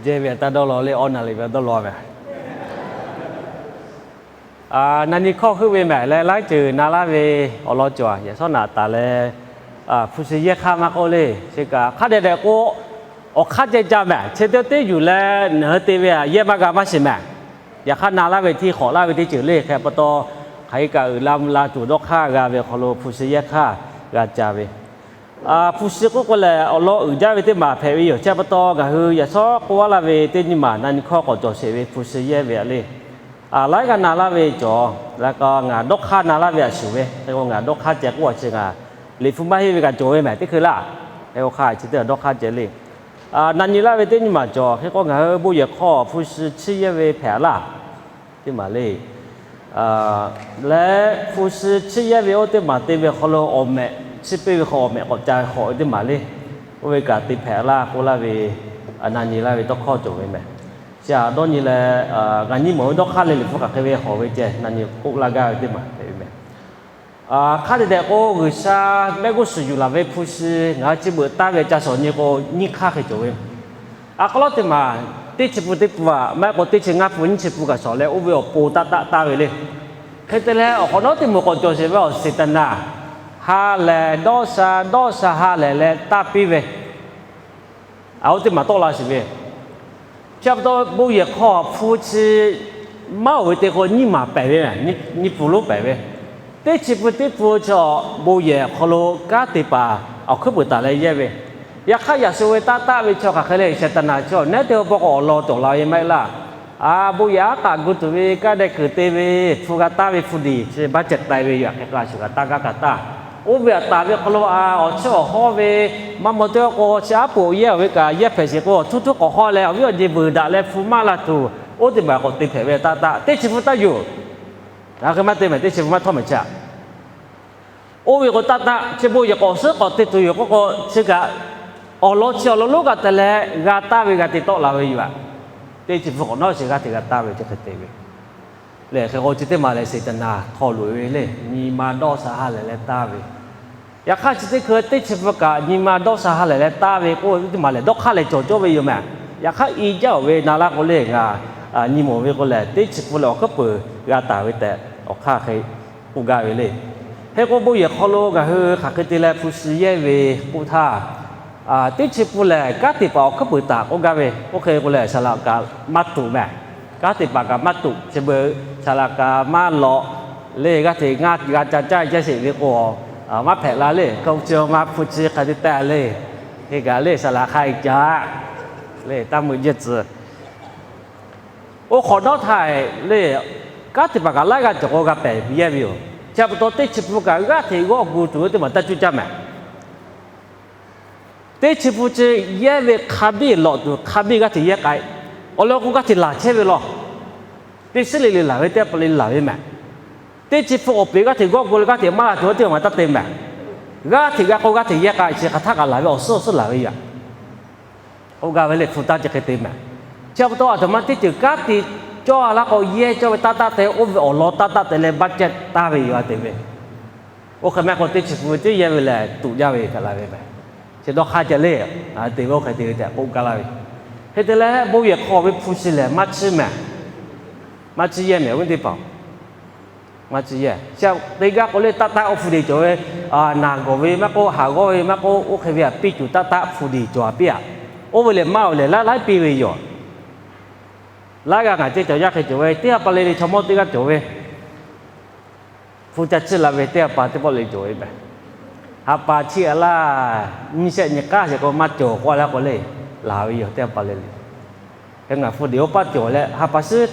Jehˇ ve taˇ dawˇ law le, awˇ na liꞈ ve dawˇ law ve. Na nyi hkawˇ heuˆ ve mehˍ leh, laiˉ ceuˬ na laˇ ve awˬ lawn cawˬ. Yaꞈ shawˉ naꞈ taˍ leh, hpu shi yehˇ hk'aˇ maˇ k'oˆ le. Chi kaꞈ hk'a dehꞈ dehꞈ k'o, awˬ hk'aˇ ceh ca mehˍ. Chi teˇ teˇ yuˬ leh nawˬ hui te ve yehˇ maˇ g'a maˇ shiˍ mehˍ. Yaꞈ hk'aˇ na laˇ ve htiˇ hk'awꞈ laˇ ve teˇ ceuˬ le. Hk'e pa taw, hk'aˬ hk'e kaꞈ uiˍ la mvuh la tuˬ dawˇ hk'aˇ g'a ve awˬ hk'aw lo hpu shi yehˇ hk'aˇ g'a ca ve. Hpu shi k'oˆ k'o lehˬ, awˬ lawn uiˍ jaˇ ve teˇ maˬ hpehꞈ ve yoˬ. Chi pa taw ngaˬ hui yaꞈ shawˉ k'oˆ laˇ ve teˇ nyi maˬ na nyi hkawˇ k'awꞈ cawˬ sheˍ ve hpu shi yehˇ ve a le. Laiˉ g'aˇ na laˇ ve cawˬ. Leh k'o ngaˬ dawˇ hk'aˇ na laˇ ve a shuˍ ve, hk'e k'o ngaˬ dawˇ hk'aˇ ceh k'oˆ a chi ngaˬ liꞈ hpu maˇ henˇ ve kaꞈ cawˬ ve mehˍ teˇ hkui laˇ. Hk'e k'o hk'a chi teˇ dawˇ hk'aˇ ceh le. Na nyi laˇ ve teˇ nyi maˬ cawˬ. Hk'e k'o ngaˬ hui bon yehˬ hk'aw hpu shi chiˇ yehˇ ve hpehꞈ laˇ teˇ maˬ le. Leh hpu shi chiˇ yehˇ ve oˇ teˇ maˬ te ve hk'aw lo awˬ mehꞈ, chiˇ peˇ ve hk'aw awˬ mehꞈ k'awꞈ ca ve hk'awꞈ ve teˇ maˬ le. Oˇ ve kaꞈ te hpehꞈ laˇ k'oˆ laˇ ve, na nyi laˇ ve tawˇ hkawˇ cawˬ ve mehˍ. Chi htaꞈ dawˇ nyi leh, ngaˬ nyi mawˬ ve dawˇ hk'aˇ leh liꞈ hpu hk'aˬ hk'e ve hawꞈ ve ceh na nyi k'oˆ laˇ gaˇ ve teˇ maˬ hpehꞈ ve mehˍ. Hk'a dehꞈ dehꞈ k'o, G'uiˬsha mehˆ g'uˇ suhˍ yuˬ laˬ ve hpu shi ngaˬ hui chi beuꞈ taˇ ve ca shawˍ nyi k'o, nyiˇ hk'aˇ hk'e cawˬ ve. A k'aw lawˉ teˇ maˬ, teˇ chi pun teˇ pun aꞈ, maˇ heˆ k'o teˇ chi ngaˇ pun nyiˇ chi pun kaꞈ shawˍ leh, oˇ ve awˬ pon taˆ taˆ taˇ ve le. Hk'e te leh, awˬ hk'awꞈ nawˉ teˇ moˍ k'awꞈ cawˬ sheˍ ve awˬ Seˍtaˍnaˍ, ha lehˬ dawˇ sha, dawˇ sha ha lehˬ leh taˇ piˇ ve, a oˇ teˇ maˬ tawˆ la sheˍ ve. Chi pa taw bon yehˬ hk'aw hpu chi maˇ oˬ ve te k'o, nyiˇ maˬ pehˍ ve, nyiˇ pun lonˉ pehˍ ve. Teˇ chi pun teˇ pun chi awˬ bon yehˬ hk'aw lo kanˉ te paˍ awˬ hkuiˉ puiˍ taˍ leh yehˇ ve. Yaꞈ hk'aˇ, yaꞈ shu ve taˆ taˆ ve chaw hk'aˬ hk'e le, Seˍtaˍnaˍ chi awˬ neˉ teˇ pawˆ k'o awˬ lawn cawˬ la ve maˇ heˆ laˇ. A, bon yehˬ aˉ k'aꞈ gu tuˬ ve kanˉ deh kuiˬ te ve, hpu g'a taˇ ve hpu diˬ chi baˇ ceh k'ai ve yoˬ. Hk'e k'o a shu g'a taˇ gaˇ kaꞈ taˇ. Oˇ ve aꞈ taˍ ve hk'aw lo a, awˬ chiˇ awˬ hawˉ ve maˇ maw teˇ g'aˇ k'o, chi aˉ poꞈ yehˇ awˬ ve kaꞈ yehˇ hpehꞈ sheˍ k'o, awˬ htuˇ htuˇ k'awꞈ hawˉ leh awˬ viˉ awˬ nyi vuiˬ daꞈ leh hpu maˇ la tuˬ, oˇ teˇ maˬ k'awꞈ te hpehꞈ ve taˆ taˆ. Teˇ chi pun taˇ yuˬ. Ngaˬ hk'e maˇ te mehˍ, teˇ chi pun maˇ htawˇ mehˍ chi aꞈ. Oˇ ve k'o taˆ taˆ, chi bon yehˬ k'awꞈ suhˉ k'awꞈ te tuˬ yoˬ k'oˆ k'o, chi kaꞈ awˬ lawn chi awˬ lawn lonˉ g'a te leh g'a taˇ ve g'a te tawˆ la ve yoˬ aꞈ. Teˇ chi pun k'awꞈ nawˉ shiˍ g'aˇ hteꞈ g'a taˇ ve chi hk'e te ve. Lehˬ hk'e k'o chi teˇ maˬ lehˬ Seˍtaˍnaˍ htaw loꞈ ve le, nyi ma dawˇ sha ha lehˬ leh taˇ ve. Yaꞈ hk'aˇ chi teˇ hkui teˇ chi pun kaꞈ nyi ma dawˇ sha ha lehˬ leh taˇ ve k'oˆ ve teˇ maˬ lehˬ dawˇ hk'aˇ leh cawˬ cawˇ ve yoˬ mehˍ. Yaꞈ hk'aˇ i jaˇ oˬ ve na laˇ k'o le ngaˬ nyi mawˬ ve k'o lehˬ, teˇ chi pun lehˬ awˬ hkuiˉ puiˍ g'a taˍ ve tehꞈ awˬ hk'aˇ hk'e k'oˆ gaˇ ve le. Hk'e k'o bon yehˬ hk'aw lo ngaˬ hui hk'aˬ hk'e te leh hpu shi yehˇ ve k'oˆ htaˇ, teˇ chi pun lehˬ kanˉ te paˍ awˬ hkuiˉ puiˍ taˍ k'oˆ gaˇ ve. Oˇ hk'e k'o lehˬ saˍ laꞈ kaꞈ maˇ tuꞈ mehˍ. Kanˉ te paˍ kaꞈ maˇ tuꞈ, chi beuꞈ saˍ laꞈ kaꞈ maˇ lawꞈ le, g'aˇ hteꞈ ngaˇ g'a ca caˇ jaˇ sheˍ ve k'o, maˇ hpehꞈ la le. Hk'e chi ma hpu chi hk'aˬ te taˍ le. Hk'e kaꞈ le saˍ laꞈ hk'a e caˇ le taˇ meuꞈ jehˇ tcuh. Oˇ hk'awꞈ nawˉ htaˇ le, kanˉ te paˍ kaꞈ laiˉ g'aˇ cawˬ k'o g'a pehˬ yehˇ ve yoˬ. Chi pa taw teˇ chi pun kaꞈ g'aˇ hteꞈ g'awˇ gu tuˬ ve teˇ maˬ taˇ cuˇ caˇ mehˍ. Teˇ chi pun chi yehˇ ve hk'a biˇ lawꞈ tuˬ hk'a biˇ g'aˇ hteꞈ yehˇ k'ai. Awˬ lawn k'o g'aˇ hteꞈ laˬ chehˇ ve law. Teˇ shiˉ le le laˬ ve teˇ pa le laˬ ve mehˍ. Teˇ chi pun awˬ peˍ g'aˇ hteꞈ g'awˇ gu leh g'aˇ hteꞈ maˇ laˬ tuˬ teˇ maˬ taˇ te mehˍ. G'aˇ hteꞈ g'a k'o g'aˇ hteꞈ yehˇ k'ai chi hk'aˬ htaˇ kaꞈ laˬ ve awˬ suhˉ awˬ suhˉ laˬ ve yoˬ. Oˇ gaˇ ve lehˬ hpu taˇ chi hk'e te mehˍ. Chi pa taw aˬ htoꞈ ma teˇ ceuˬ kanˉ te cawˇ laˇ k'o yehˇ cawˇ ve taˇ taˆ te, oˇ ve awˬ lawn taˇ taˆ te leh baˇ cehˇ taˍ ve yoˬ a te ve. Oˇ hk'e maˇ k'o teˇ chi pun ve teˇ yehˇ ve lehˬ tuꞈ jaˇ ve kaꞈ la ve mehˍ. Chi dawˇ hk'aˇ ceh le, te ve oˇ hk'e te ve tehꞈ k'oˆ gaˇ laˇ ve. Hk'e te leh bon yehˬ hk'aw ve hpu shi lehˬ maˇ chiˇ mehˍ. Maˇ chiˇ yehˇ mehˍ ve teˇ hpaˍ. Maˇ chiˇ yehˇ. Chi te gaˇ k'o le taˆ taˆ oˇ hpu diˬ cawˬ ve, naˬ gawˬ ve maˇ k'oˆ, haˍ g'awˇ ve maˇ k'oˆ, oˇ hk'e ve aꞈ piˇ tuˬ taˆ taˆ hpu diˬ cawˬ a piˇ aꞈ. Oˇ ve lehˬ maˇ oˬ lehˬ laiˉ laiˉ piˇ ve yoˬ. Laiˉ g'aˇ ngaˬ ceˇ cawˬ yaˇ hk'e cawˬ ve, teˇ ha pa le le chaw mawˇ teˇ g'aˇ cawˬ ve, hpu ca chiˇ la ve teˇ ha pa teˇ pawˆ le cawˬ ve mehˍ. Ha pa chiˇ a laˇ, nyiˇ shehˆ nyi k'aˉ sheˍ k'o maˇ cawˬ k'oˆ a laˇ k'o le, laˬ ve yoˬ teˇ ha pa le le. Hk'e ngaˬ hpu diˬ oˇ paˆ cawˬ leh ha pa shiˉ,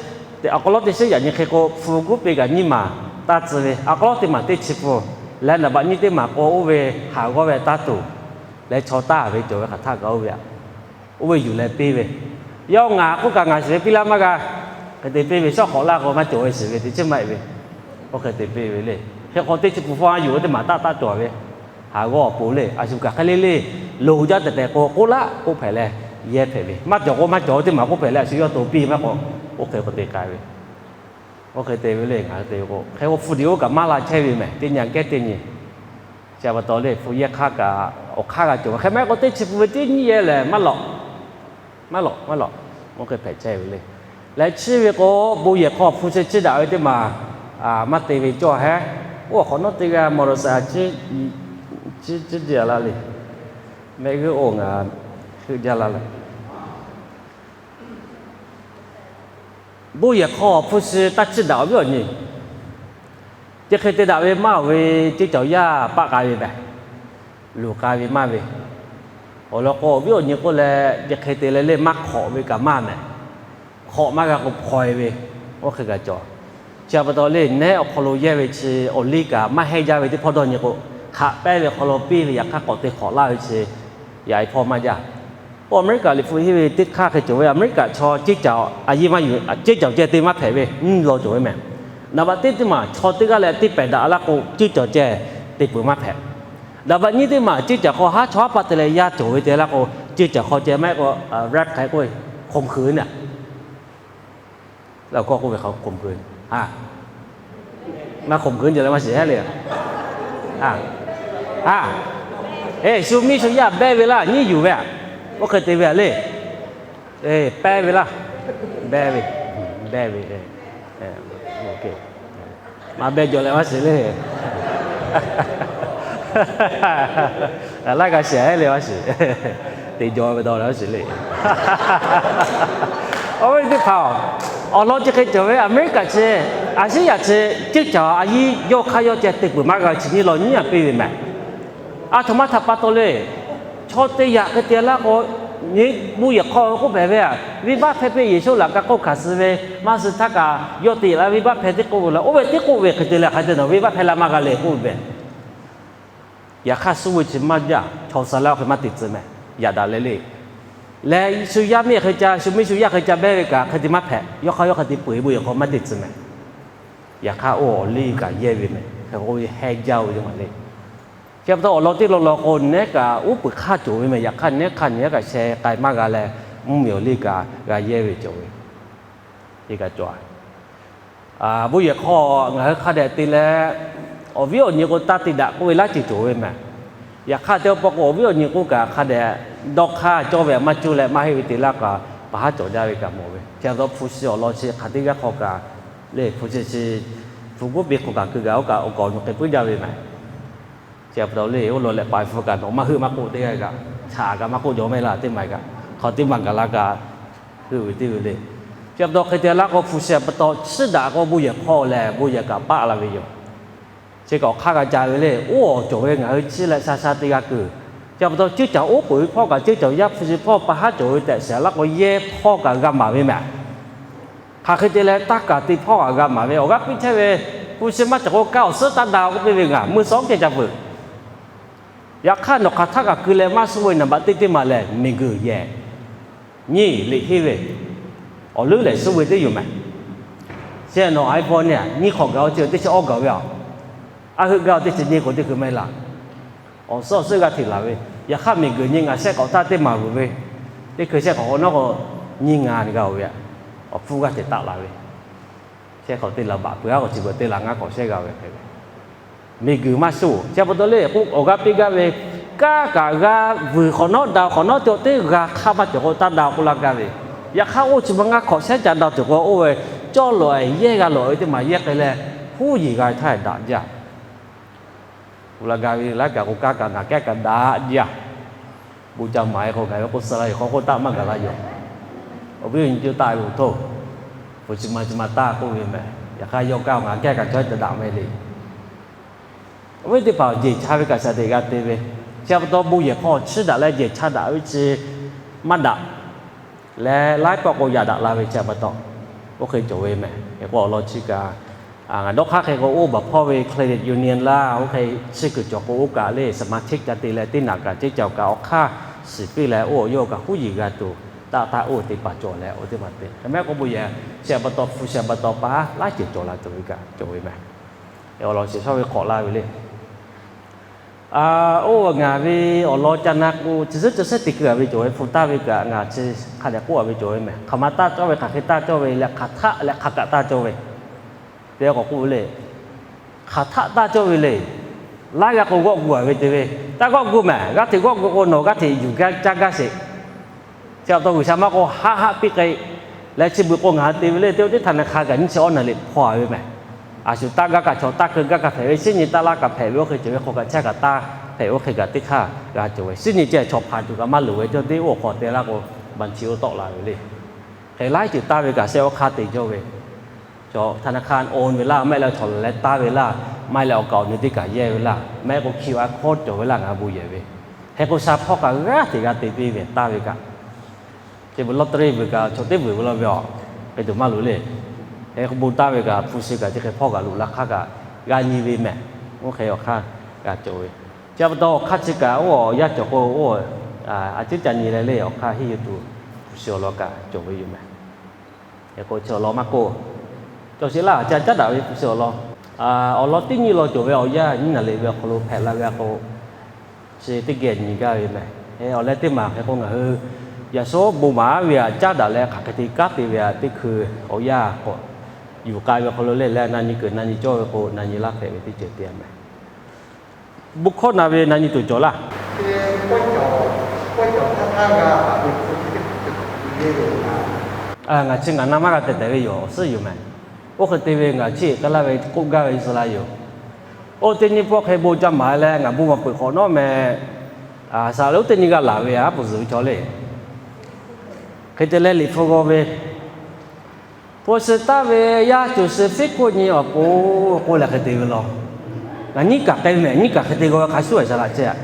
awˬ hk'aw lawˉ teˇ shiˉ yaꞈ nyi hk'e k'o hpu guˉ piˇ kaꞈ nyiˇ maˬ taˇ tcuh ve, awˬ hk'aw lawˉ teˇ maˬ teˇ chi pun, leh naˍ baꞈ nyiˇ teˇ maˬ k'o oˇ ve haˍ g'awˇ ve taˇ tuˬ, leh chaw taˇ ve cawˬ ve hk'aˬ htaˇ kaꞈ oˇ ve aꞈ. Oˇ ve yuˬ leh piˇ ve, yawˇ ngaˬ k'oˆ kaꞈ ngaˬ shiˍ ve piˇ laˇ maˇ g'a. Hk'e te piˇ ve shawˉ hk'awꞈ laˇ k'o maˇ cawˬ ve shiˍ ve teˇ chiˉ maˇ heˆ ve. Oˇ hk'e te piˇ ve le. Hk'e k'o teˇ chi pun hpawˇ a yuˬ ve teˇ maˬ taˆ taˆ cawˬ ve, haˍ g'awˇ awˬ pon le a shu kaꞈ hk'e le le, loˍ jaˇ tehꞈ tehꞈ k'o k'oˆ laˆ k'oˆ hpehꞈ leh, yehˇ hpehꞈ ve maˇ cawˬ k'o maˇ cawˬ ve teˇ maˬ k'oˆ hpehꞈ leh a shu yawˇ to piˇ maˇ k'o, oˇ hk'e k'o te k'ai ve. Oˇ hk'e te ve le ngaˬ hui te ve k'o hk'e k'o hpu diˬ oˇ kaꞈ maˇ la chehˇ ve mehˍ teˇ nyi gehˉ teˇ nyi. Chi pa taw le hpu yehˇ hk'aˇ kaꞈ awˬ hk'aˇ g'a cawˬ ve hk'e maˇ heˆ k'o teˇ chi pun ve teˇ nyiˇ yehˇ lehˬ maˇ lawꞈ. Maˇ lawꞈ, maˇ lawꞈ, oˇ hk'e hpehꞈ chehˇ ve le. Leh chi ve k'o, bon yehˬ hk'aw hpu shi chiˇ daꞈ ve teˇ maˬ maˇ te ve cawˇ hehˉ. Oˇ hk'awꞈ nawˉ teˇ g'aˇ mawˬ dawˬ saˍ chiˇ, chiˇ jaˇ la le. Mehˆ g'uˇ oˇ ngaˬ heuˆ jaˇ la le. Bon yehˬ hk'aw hpu shi taˇ chiˇ daꞈ awˬ viˉ awˬ nyi. Chi hk'e te daꞈ ve maˇ oˬ ve, ceˇ cawˬ yaˇ paˆ k'ai ve mehˬ. Luˬ k'ai ve maˇ ve. Awˬ lawn k'o, awˬ viˉ awˬ nyi k'oˆ leh, chi hk'e te leh le maˇ hk'awꞈ ve kaꞈ maˇ mehˬ. Hk'awꞈ maˇ g'a k'o hpaw e ve, oˇ hk'e kaꞈ cawˬ. Chi pa taw le, nehˉ awˬ hk'aw lo yehˇ ve chi awˬ liˇ kaꞈ maˇ hehnˇ jaˇ ve teˇ hpawˇ dawˇ nyi k'o, hk'aꞈ pehnˇ ve hk'aw lo piˇ ve yaꞈ hk'aˇ k'awꞈ te hk'awꞈ laˇ ve chi yaꞈ e hpawˇ maˇ jaˇ. Oˇ Aˍmeˍriˆkaꞈ liꞈ hpu henˇ ve teˇ hk'aˇ hk'e cawˬ ve, Aˍmeˍriˆkaꞈ chaw ceˇ cawˬ a yiˇ maˇ yuˬ, ceˇ cawˬ ceh te maˇ hpehꞈ ve, nyiˇ law cawˬ ve mehˬ. Naˍ baꞈ teˇ teˇ maˬ chaw teˇ g'aˇ leh teˇ pehˍ daꞈ laˇ k'o, ceˇ cawˬ ceh te peuˬ maˇ hpehꞈ. Naˍ baꞈ nyiˇ teˇ maˬ ceˇ cawˬ hk'aw haˉ chaw haˉ pa te leh yaˇ cawˬ ve te laˇ k'o, ceˇ cawˬ hk'aw ceh maˇ heˆ k'o, rape hk'e k'oˆ ve, ข่มขืน a. Laˇ kawˇ k'oˆ ve hk'a ข่มขืน a. Maˇ ข่มขืน ceh leh maˇ shiˍ heˉ le. A, a, e, shu miˇ shu yaˇ behˇ ve laˇ, nyiˇ yuˬ ve a. Oˇ hk'e te ve a le. E, pehˇ ve laˇ. Behˇ ve, behˇ ve. Maˇ behˇ jaw leh maˇ shiˍ le. Laiˉ g'a shiˍ heˉ le maˇ shiˍ. Te jaw ve dawˇ leh maˇ shiˍ le. Awˬ viˉ teˇ hpaˍ-oˬ, awˬ lawn chi hk'e cawˬ ve, Aˍmeˍriˆkaꞈ chi, Aˍsiˉyaꞈ chi, ceˇ cawˬ a yiˇ yawˇ hk'aˇ yawˇ ceh te peuˬ maˇ g'a, chi nyiˇ law nyiˇ a piˇ ve mehˬ. A htoꞈ ma htaꞈ pa taw le. Chaw te yaꞈ hk'e te laˇ k'o, nyi, bon yehˬ hk'aw k'oˆ hpehꞈ ve a, venˇbaˆ hpehˇ piˇ Yeˍsuˆ laꞈ ka k'oˆ hkanˍ suh ve, maˇ suh htaˇ kaꞈ yawˇ te yaꞈ la venˇbaˆ hpehˇ teˇ k'oˆ ve la, oˇ ve teˇ k'oˆ ve hk'e te leh hk'a te nawˬ venˇbaˆ hpehˇ la maˇ g'a le k'oˆ ve. Yaꞈ hk'aˇ suh ve chi maˇ jaˇ, chaw suh laˇ hk'e maˇ te tcuh mehˬ, yaꞈ daꞈ leh le. Leh shu yaˇ miˇ hk'e ca, shu miˇ shu yaˇ hk'e ca behˇ ve kaꞈ hk'e te maˇ hpehꞈ, yawˇ hk'aˇ yawˇ hk'e te peu eˬ bon yehˬ hk'aw maˇ te tcuh mehˬ. Yaꞈ hk'aˇ oˇ awˬ liˇ kaꞈ yehˇ ve mehˬ, hk'e k'oˆ ve heh jaˇ ve yoˬ maˬ le. Chi pa taw awˬ lawn teˇ lawn lawn k'o, nehˉ kaꞈ uˉ peunˍ hk'aˇ cawˬ ve mehˬ, yaꞈ hk'aˇ nehˉ hk'aˇ nyi kaꞈ sheh k'ai maˇ g'a leh, mvuhˇmiˬ awˬ liˇ kaꞈ g'a yehˇ ve cawˬ ve. Te kaꞈ cawˬ a. Bon yehˬ hk'aw ngaˬ hui hk'a dehꞈ te leh, awˬ viˉ awˬ nyi k'o taˇ te daꞈ k'oˆ ve laˇ ceuˬ cawˬ ve mehˬ. Yaꞈ hk'aˇ te awˬ pa k'o, awˬ viˉ awˬ nyi k'o kaꞈ hk'a dehꞈ dawˇ hk'aˇ cawˇ ve maˇ cuˇ leh maˇ heˆ ve te laˇ kaꞈ, pa haˉ cawˬ jaˇ ve kaꞈ mawˬ ve. Chi pa taw hpu shi awˬ lawn chi hk'aˬ teˇ g'aˇ hk'aw kaꞈ le, hpu shi chi, hpu guˉ piˇ hk'aw kaꞈ keu kaꞈ oˇ kaꞈ awˬ kawˍ awˬ nu hk'e puiˉ jaˇ ve mehˬ. Chi pa taw le, oˇ lawn leh pa hpu kaꞈ nawˬ maˇ heuˆ maˇ k'oˆ teˇ g'aˇ kaꞈ, chaꞈ kaꞈ maˇ k'oˆ jawˬ maˇ heˆ laˇ, teˇ maˬ kaꞈ hk'aw teˇ maˬ gaˬ la kaꞈ heuˆ ve teˇ ve le. Chi pa taw hk'e te laˇ k'o, hpu shi pa taw chiˇ daꞈ k'o bon yehˬ hk'aw lehˬ bon yehˬ kaꞈ paˆ la ve yoˬ. Chi kaꞈ awˬ hk'aˇ g'a ca ve le, oˇ awˬ cawˬ ve ngaˬ hui chiˇ leh sha sha te g'a kuiˬ. Chi pa taw ceˇ cawˬ oˉ peunˍ ve hpawˇ kaꞈ ceˇ cawˬ yaˇ hpu shi hpawˇ pa haˉ cawˬ ve tehꞈ shehˍ laˇ k'o, yehˇ hpawˇ kaꞈ g'a maˍ ve mehˬ. Hk'aˬ hk'e te leh taˇ kaˍ te hpawˇ kaꞈ g'a maˍ ve, awˬ g'aˇ piˇ chehˇ ve, hpu shi maˇ cawˬ k'o kaˇ awˬ suhˉ taˇ da k'oˆ piˇ ve, ngaˬ meuˇ suhˉ kehˬ ca peuˬ. Yaꞈ hk'aˇ nawˬ hk'aˬ htaˆ kaꞈ keu leh maˇ suh ve naˍ baꞈ teˇ teˇ maˬ lehˬ, miˬguiˬ yehˬ nyiˇ liꞈ henˇ ve, awˬ leuˉ lehˬ suh ve teˇ yoˬ mehˬ. Chi nawˬ iPhone nyiˇ hk'awꞈ gaˬ-o, chi teˇ chi awˇ gaˬ ve a, aˉ heuˆ gaˇ-o, teˇ chi nyiˇ k'o teˇ hkui maˇ heˆ laˇ. Awˬ suhˉ awˬ suhˉ g'a hteꞈ laˬ ve, yaꞈ hk'aˇ miˬguiˬ nyi ngaˬ shehˆ k'awꞈ htaˇ teˇ maˬ vuiˬ ve, teˇ hkui shehˆ k'awꞈ k'o nawˉ k'o, nyiˇ ngaˬ g'a-oˬ ve, awˬ hpfuhˇ g'aˇ hteꞈ taˆ la ve, shehˆ k'awꞈ teˇ laˬ baꞈ peuˬ, aˉ k'awꞈ chi beuꞈ teˇ laˬ ngaˇ k'awꞈ shehˆ g'a ve hk'e ve, miˬguiˬ maˇ suh-oˬ. Chi pa taw le k'o, awˬ g'aˇ piˇ gaˇ ve, kanˉ kaꞈ g'a vuiˬ hk'awꞈ nawˉ da hk'awꞈ nawˉ te-o, teˇ g'aˇ hk'aˇ maˇ cawˬ k'o taˇ da k'oˆ laˇ gaˇ ve, yaꞈ hk'aˇ oˇ chi ma ngaˇ hk'awꞈ shehˆ ca da tuˬ k'o, oˇ ve cawˇ lawꞈ-e yehˇ g'a lawꞈ ve teˇ maˬ yehˇ k'ai leh, huˉ yiˬ g'a htaˇ daꞈ jaˇ. K'oˆ laˇ gaˇ ve, laiˉ kaꞈ k'o kanˉ kaꞈ ngaˬ kehˉ kaꞈ daꞈ jaˇ. Bon ca maˍ-e k'o ngaˬ ve k'oˆ suh la yoˬ, hk'aw k'oˆ taˆ maˇ gaˬ la yoˬ. Awˬ viˉ awˬ nyi co taˆ ve awˬ htoˇ, hpu chi ma chi ma taˇ k'oˆ ve mehˬ. Yaꞈ hk'aˇ yawˇ kaˇ ngaˬ kehˉ kaꞈ chaw teˇ daꞈ maˇ heˆ le. Awˬ viˉ teˇ hpaˍ jeˬ cha ve kaꞈ shaˍ teꞈ g'a te ve, chi pa taw bon yehˬ hk'aw chiˇ daꞈ leh jeˬ cha daꞈ ve chi maˇ daꞈ leh, laiˉ pawˆ k'o yaꞈ daꞈ la ve chi pa taw, oˇ hk'e cawˬ ve mehˬ. Hk'e k'o awˬ lawn chi kaꞈ, ngaˬ dawˇ hk'aˇ hk'e k'o oˇ baˬ hpawˇ ve credit union laˇ, oˇ hk'e chi kuiˬ cawˬ k'o oˇ kaꞈ le, สมาชิก ca te leh teˇ naꞈ kaꞈ ceˇ cawˬ kaꞈ awˬ hk'aˇ shiˍ piˇ leh, oˇ awˬ yawˇ kaꞈ huˉ yiˬ g'a tuˬ taˆ taˆ oˇ teˇ hpaˍ cawˬ leh, oˇ teˇ hpaˍ te hk'e mehˉ k'oˆ bon yehˬ chi pa taw hpu shi pa taw pa laiˉ ceuˬ cawˬ la tuˬ ve kaꞈ cawˬ ve mehˬ. Awˬ lawn shiˍ shawˉ ve hk'awꞈ laˇ ve le. Oˇ ngaˬ ve awˬ lawn ca na k'o, chi zuhˉ ca shehˉ te keu-a ve cawˬ ve, hpu taˇ ve kaꞈ ngaˬ chi hk'a dehꞈ k'oˆ-a ve cawˬ ve mehˬ. Hk'aˬ ma taˇ cawˇ ve, hk'aˬ hk'e taˇ cawˇ ve leh, hk'aˬ htaˆ leh hk'aˬ kaꞈ taˇ cawˇ ve, te k'awꞈ k'oˆ ve le. Hk'aˬ htaˆ taˇ cawˇ ve le. Laiˉ g'aˇ k'o g'awˆ gu-a ve te ve, taˇ g'awˆ gu mehˬ. G'aˇ hteꞈ g'awˆ gu k'o nawˬ g'aˇ hteꞈ yuˬ gaˇ caˇ gaˇ sheˍ. Chi pa taw G'uiˬsha maˇ k'oˆ, haˆ haˆ piˇ k'ai leh chi beuꞈ k'o ngaˬ hui te ve le, teˇ teˇ htaˇ na hk'a kaꞈ nyiˇ chi awˉ naˍ liꞈ hpawˇ a ve mehˬ. A shu taˇ gaˇ kaꞈ chaw taˇ keu gaˇ kaꞈ hpehꞈ ve, shinˉ nyi taˇ laˇ kaꞈ hpehꞈ ve, oˇ hk'e cawˬ ve hk'aw kaꞈ chehˇ kaꞈ taˇ hpehꞈ, oˇ hk'e kaꞈ teˇ hk'aˇ g'a cawˬ ve. Shinˉ nyi ceh chaw hpanˍ tuˬ kaꞈ maˇ loˍ ve, cawˇ teˇ oˇ hk'aw te laˇ k'o, baˬ chi oˇ tawˆ la ve le. Hk'e laiˉ ceuˬ taˇ ve kaꞈ shehˆ awˉ hk'aˇ te cawˇ ve. Chaw htaˇ na hk'a oˇ ve laˇ, maˇ heˆ leh chaw lehˬ taˇ ve laˇ, maˇ heˆ leh awˬ kaˍ awˬ nu teˇ kaꞈ yehˇ ve laˇ, maˇ heˆ k'o khi a hkawˇ cawˬ ve laˇ, ngaˬ hui bon yehˬ ve. Hk'e k'o sha hpawˇ kaꞈ g'aˇ hteꞈ g'a te piˇ ve taˇ ve kaꞈ. Chi beuꞈ lottery beuꞈ kaꞈ chaw teˇ beuꞈ ve law ve aˬ, hk'e tuˬ maˇ loˍ le. Hk'e k'o bon taˇ ve kaꞈ hpu shi kaꞈ chi hk'e hpawˇ kaꞈ loꞈ la hk'aˇ kaꞈ g'a nyi ve mehˬ. Oˇ hk'e awˬ hk'aˇ g'a cawˬ ve. Chi pa taw awˬ hk'aˇ chi kaꞈ oˇ awˬ yanˇ cawˬ k'o, oˇ a ciˉ ca nyi leh le awˬ hk'aˇ henˇ yuˬ tuˬ hpu shi awˬ lawn kaꞈ cawˬ ve yoˬ mehˬ. Hk'e k'o chi awˬ lawn maˇ k'oˆ, cawˬ sheˍ laˇ ca caˉ daꞈ ve hpu shi awˬ lawn. Awˬ lawn teˇ nyi law cawˬ ve awˬ yanˇ nyiˇ naˍ liꞈ ve awˬ hk'aw lo hpehꞈ la ve a k'o, chi teˇ geh nyi gaˇ ve mehˬ. Awˬ leh teˇ maˬ hk'e k'o ngaˬ hui yaꞈ shawˉ bon maˍ ve aꞈ caˉ daꞈ leh hk'aˬ hk'e te kanˉ te ve aꞈ teˇ hkui awˬ yanˇ k'awꞈ yuˬ k'ai ve hk'aw lo le leh na nyi kuiˬ na nyi cawˇ ve k'o na nyi laˇ hpehꞈ ve teˇ ceuˬ te a mehˬ. Bon hkawˇ na ve na nyi tuˬ cawˬ laˇ. Ngaˬ chi ngaˬ na maˇ g'a tehˬ tehˬ ve yoˬ, awˬ suhˉ yoˬ mehˬ. Oˇ hk'e te ve ngaˬ chi k'ai laˇ ve k'oˆ gaˇ ve suh la yoˬ. Oˇ teˇ nyi pawˆ hk'e bon ca maˍ leh ngaˬ bon maˍ peuˬ hk'awꞈ nawˉ meh, saˍ laꞈ oˇ teˇ nyi g'a laˬ ve aꞈ, a poˬ zuhˬ ve chaw le. Hk'e te leh liꞈ hpu g'aw ve, hpu shi taˍ ve yaˇ cawˬ shi fiˉ hk'oˆ nyi awˬ pon k'oˆ leh hk'e te ve law. Ngaˬ nyiˇ kaˬ k'ai mehˬ, nyiˇ kaˬ hk'e te g'aw ve hk'a shuˉ a shaˍ laꞈ chehˇ.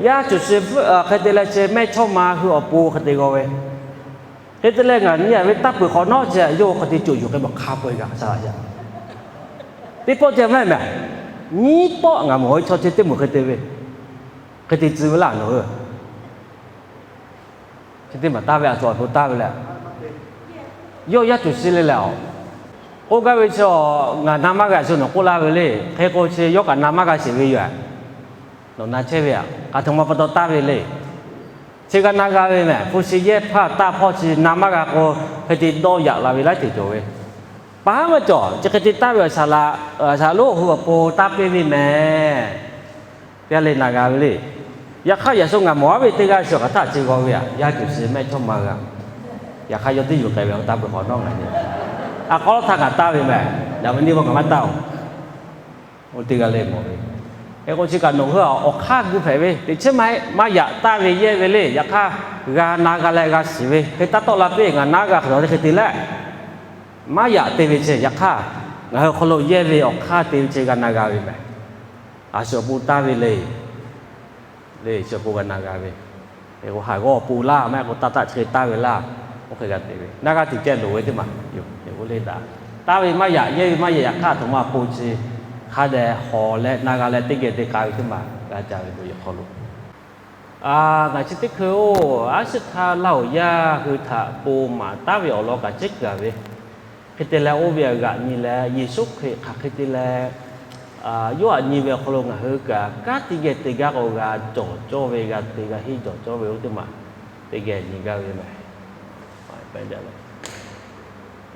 Yaˇ cawˬ shi hk'e te leh chi mehˇchawˇma hui awˬ pon hk'e te g'aw ve. Hk'e te leh ngaˬ nyi a ve taˇ peuˬ hk'awꞈ nawˉ chi a yawˇ hk'e te cawˬ yuˬ k'ai bawˬ hk'a peu-e g'aꞈ shaˍ laꞈ chehˇ. Teˇ pawˆ ceh maˇ heˆ mehˬ. Nyiˇ pawˆ ngaˬ mawˬ ve chaw chi teˇ moˍ hk'e te ve, hk'e te tcuh ve laˇ nawˬ hui. Chi teˇ maˬ taˍ ve a cawˬ a to taˍ ve leh, yawˇ yaˇ cawˬ shi le lehˬ, k'oˆ gaˇ ve chi, ngaˬ na maˇ g'a shu nawˬ k'oˆ laˇ ve le. Hk'e k'o chi yawˇ kaꞈ na maˇ g'a sheˍ ve yoˬ. Nawˬ na chehˇ ve aꞈ, hk'aˬ htoꞈ ma pa taw taˍ ve le. Chi g'a na g'a ve mehˬ. Hpu shi yehˇ hpaˇ taˇ hpawˇ chi na maˇ g'a k'o, hk'e te dawˇ yaꞈ la ve laiˉ ceuˬ cawˬ ve. Paˍ haˉ maˇ cawˬ, chi hk'e te taˍ ve awˬ shaˍ laꞈ, shaˍ laꞈ lonˉ awˬ hui awˬ pon taˇ piˇ ve mehˬ. Teˇ g'aˇ le na g'a ve le. Yaꞈ hk'aˇ yaꞈ shu ngaˬ mawˬ aˉ ve teˇ g'aˇ shu hk'aˬ htaˇ chi g'aw ve aꞈ, yaˇ cawˬ shi mehˇchawˇma g'a. Yaꞈ hk'aˇ yawˇ teˇ yuˬ k'ai ve taˇ peuˬ hk'awꞈ nawˉ ngaˬ nyi. A k'aw htaˇ ngaˬ taˇ ve mehˬ, yaꞈ ve nyi k'o ngaˬ maˇ taˇ-oˬ. Oˇ teˇ g'aˇ le mawˬ ve. Hk'e k'o chi kaꞈ nawˬ hui a awˬ hk'aˇ gu hpehꞈ ve teꞈ chiˉ maˇ heˆ, maˇ yaꞈ taˍ ve yehˇ ve le. Yaꞈ hk'aˇ g'a na g'a leh g'a shiˍ ve hk'e taˇ tawˆ la piˇ, ngaˬ naˉ g'a hk'aˬ hk'e te leh, maˇ yaꞈ te ve chi yaꞈ hk'aˇ, ngaˬ hui hk'aw lo yehˇ ve awˬ hk'aˇ te ve chi g'a na g'a ve mehˬ. A shu awˬ pon taˇ ve le. Le chi awˬ pon g'a na g'a ve. Hk'e k'o haˍ g'awˇ awˬ pon laˇ, maˇ heˆ k'o taˇ taˆ chi hk'e taˇ ve laˇ. Oˇ hk'e g'a te ve, naˆ g'aˇ tuˬ ceh loˍ ve teˇ maˬ yoˬ. Hk'e k'o le daꞈ, taˇ ve maˇ yaꞈ, yehˇ ve maˇ yaꞈ, yaꞈ hk'aˇ aˬ htoꞈ ma awˬ pon chi hk'a dehꞈ hawˍ leh na g'a leh teˇ geh te k'ai ve teˇ maˬ g'a ca ve bon yehˬ hk'aw lo. Ngaˬ chi teˇ hkui oˇ aˉ shiˉ htaˇ Laˇ huˍ yaˇ hui htaꞈ pon maˍ taˉ ve awˬ lawn kaꞈ cehˉ kuiˬ a ve. Hk'e te leh oˇ ve aꞈ g'aꞈ nyi leh Yeˍsuˆ Hkriꞈ hk'aˬ hk'e te leh yawˇ aꞈ nyi ve awˬ hk'aw lo ngaˬ hui kaꞈ kanˉ teˇ geh te gaˇ k'o g'a cawˬ cawˇ ve, g'a te g'a henˇ cawˬ cawˇ ve oˇ teˇ maˬ teˇ geh nyi gaˇ ve mehˬ.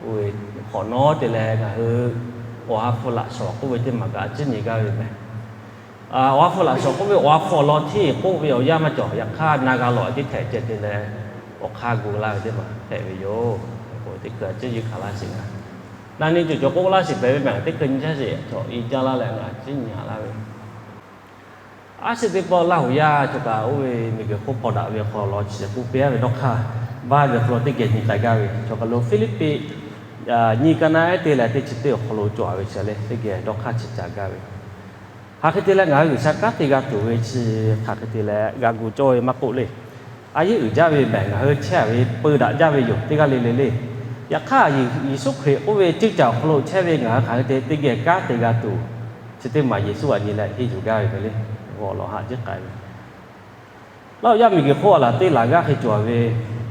Oˇ ve hk'awꞈ nawˉ te leh ngaˬ hui awˬ ha hpu laꞈ shawnˍ k'oˆ ve teˇ maˬ kaꞈ a ciˉ nyi gaˇ ve mehˬ. Awˬ ha hpu laꞈ shawnˍ k'oˆ ve awˬ ha hpu awˬ lawn hteˇ k'oˆ ve awˬ yanˇ maˇ cawˬ. Yaꞈ hk'aˇ na g'a lawˬ a ciˉ htehꞈ ceh te leh awˬ hk'aˇ gu laˇ ve teˇ maˬ hpehꞈ ve yoˬ. K'o teˇ hkui a ciˉ yeˇ hkanˍ laˇ sheˍ g'a. Na nyi cawˬ cawˬ k'oˆ laˇ sheˍ hpehꞈ ve mehˬ. Teˇ hkui nyi caˇ sheˍ cawˬ i jaˇ laˇ leh ngaˬ ciˉ nyi a laˇ ve. Aˉ shiˉ teˇ pawˆ Laˇ huˍ yaˇ cawˬ kaꞈ oˇ ve miˬguiˬ hk'oˆ hpaw daꞈ ve hk'aw lawn chi k'oˆ piˇ a ve dawˇ hk'aˇ, baˆ ve hk'aw lo teˇ geh nyi k'ai gaˇ ve. Cawˬ kaꞈ lo Hpiˇliˇpiˆ nyi ka naˆ ehˉ te leh teˇ chi teˇ awˬ hk'aw lo cawˬ a ve chi lehˬ teˇ geh dawˇ hk'aˇ chi ca gaˇ ve. Hk'aˬ hk'e te leh ngaˬ hui G'uiˬsha kanˉ te g'a tuˬ ve chi hk'aˬ hk'e te leh g'a gu cawˇ ve maˇ k'oˆ le. A yeˉ uiˍ jaˇ ve mehˬ, ngaˬ hui chehˇ a ve peu daꞈ jaˇ ve yoˬ teˇ g'aˇ le le le. Yaꞈ hk'aˇ Yeˍsuˆ Hkriꞈ k'oˆ ve ceuˇ caˬ awˬ hk'aw lo chehˇ ve ngaˬ hui hk'aˬ hk'e te teˇ geh kanˉ te g'a tuˬ, chi teˇ maˬ Yeˍsuˆ aꞈ nyi leh henˇ yuˬ gaˇ ve hk'e le, awˬ lawn haꞈ jiˉ k'ai ve. Laˇ huˍ yaˇ miˬguiˬ hk'oˆ a laˬ teˇ laˬ g'aˇ hk'e cawˬ ve,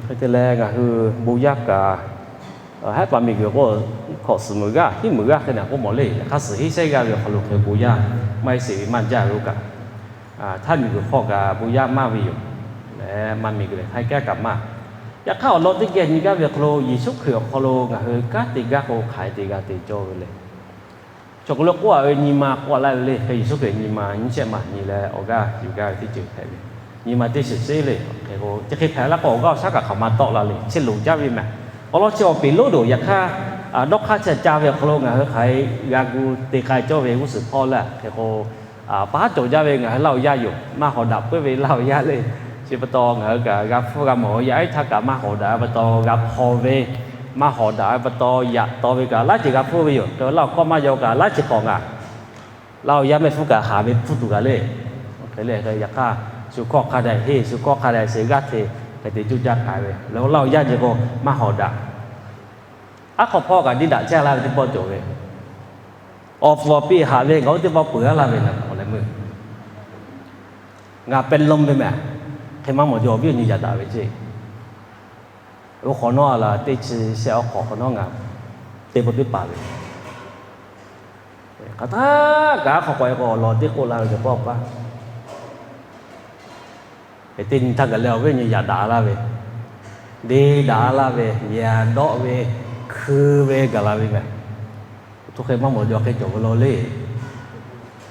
hk'e te leh ngaˬ hui bon yaˇ kaꞈ, hehˉ paˍ miˬguiˬ k'o hkawꞈ suhˍ meuˍ g'aˇ hiˉ meuˍ g'aˇ hk'e naˬ k'oˆ mawˬ le. Yaꞈ hk'aˇ suhˍ heˆ shehˇ g'aˇ ve awˬ hk'aw lo hk'e bon yaˇ maˇ heˆ sheˍ ve maˇ jaˇ ve oˇ kaꞈ, htaˇ miˬguiˬ hk'aw kaꞈ bon yaˇ maˇ ve yoˬ. Leh maˇ miˬguiˬ lehˬ htaˇ kanˉ kaꞈ maˇ. Yaꞈ hk'aˇ awˬ lawn teˇ geh nyi gaˇ ve awˬ hk'aw lo Yeˍsuˆ Hkriꞈ awˬ hk'aw lo ngaˬ hui kanˉ te gaˇ k'o hk'aˬ hk'e te g'a te cawˇ ve le. Cawˬ k'o lo k'oˆ a ve nyi ma k'oˆ laˇ ve le. Hk'e Yeˍsuˆ Hkriꞈ nyi ma nyiˇ shehˆ maˬ nyi leh awˬ g'aˇ yuˬ gaˇ ve teˇ ceuˬ hpehꞈ ve. Nyi ma teˇ shiˍ sheˉ le. Hk'e k'o, chi hk'e hpehꞈ la k'o, awˬ g'aˇ awˬ shaˉ kaꞈ hk'aˬ ma tawˆ la le. Chi loˍ jaˇ ve mehˬ. Awˬ lawn chi awˬ peˍ lonˉ doˬ, yaꞈ hk'aˇ, dawˇ hk'aˇ chi caˇ ve awˬ hk'aw lo ngaˬ hui hk'aˬ hk'e g'a gu te k'ai cawˇ ve g'uˇ suhˍ hpawˇ le. Hk'e k'o, paˉ cawˬ jaˇ ve ngaˬ hui Laˇ huˍ yaˇ yoˬ, maˇ hawˍ daꞈ puiˉ ve Laˇ huˍ yaˇ le. Chi pa taw ngaˬ hui kaꞈ g'a hpfuhˇ g'a mawˬ yaˇ ehˉ htaˇ kaꞈ maˇ hawˍ daꞈ pa taw g'a hpaw ve, maˇ hawˍ daꞈ pa taw yaꞈ taw ve kaꞈ laiˉ ceuˬ g'a hpfuhˇ ve yoˬ. Hk'e Laˇ huˍ hkawˇ maˇ yaw kaꞈ laiˉ ceuˬ k'awꞈ ngaˬ Laˇ huˍ yaˇ mehˆ hpfuhˇ kaꞈ haˍ ve hpfuhˇ tuˬ kaꞈ le. Hk'e le, yaꞈ hk'aˇ shu hkawˇ hk'a dehꞈ henˇ, shu hkawˇ hk'a dehꞈ sheˍ g'aˇ hteꞈ hk'e te juˇ jaˇ k'ai ve le. Laˇ huˍ yaˇ nyi k'o maˇ hawˍ daꞈ. Aˉ hk'aw hpawˇ kaꞈ diˇ daꞈ chehˇ laˇ ve teˇ pawˆ cawˬ ve, awˬ pfuhˍ awˬ piˇ haꞈ ve ngaˬ oˇ teˇ pawˆ peuˬ aˉ laˇ ve naˬ k'awꞈ leh meuˇ, ngaˬ pehˇ lawˇ ve mehˬ. Hk'e maˇ mawˬ jaw awˬ viˉ awˬ nyi yaꞈ daꞈ ve ceˇ. Oˇ hk'awꞈ nawˉ a laˬ teˇ chi shehˆ awˬ hk'awꞈ hk'awꞈ nawˉ ngaˬ teˇ pawˆ teˇ paˍ ve, hk'aˬ htaˇ kaꞈ aˉ hk'aw k'awꞈ e k'o awˬ lawn teˇ k'oˆ laˇ ve cawˬ pawˆ paˇ teˇ nyi htaˇ gaˬ leh awˬ viˉ awˬ nyi yaꞈ daꞈ laˇ ve, deˇ daꞈ laˇ ve, yaꞈ dawˆ ve, hkui ve gaˬ la ve mehˬ. Hk'e maˇ mawˬ jaw hk'e cawˬ ve law le.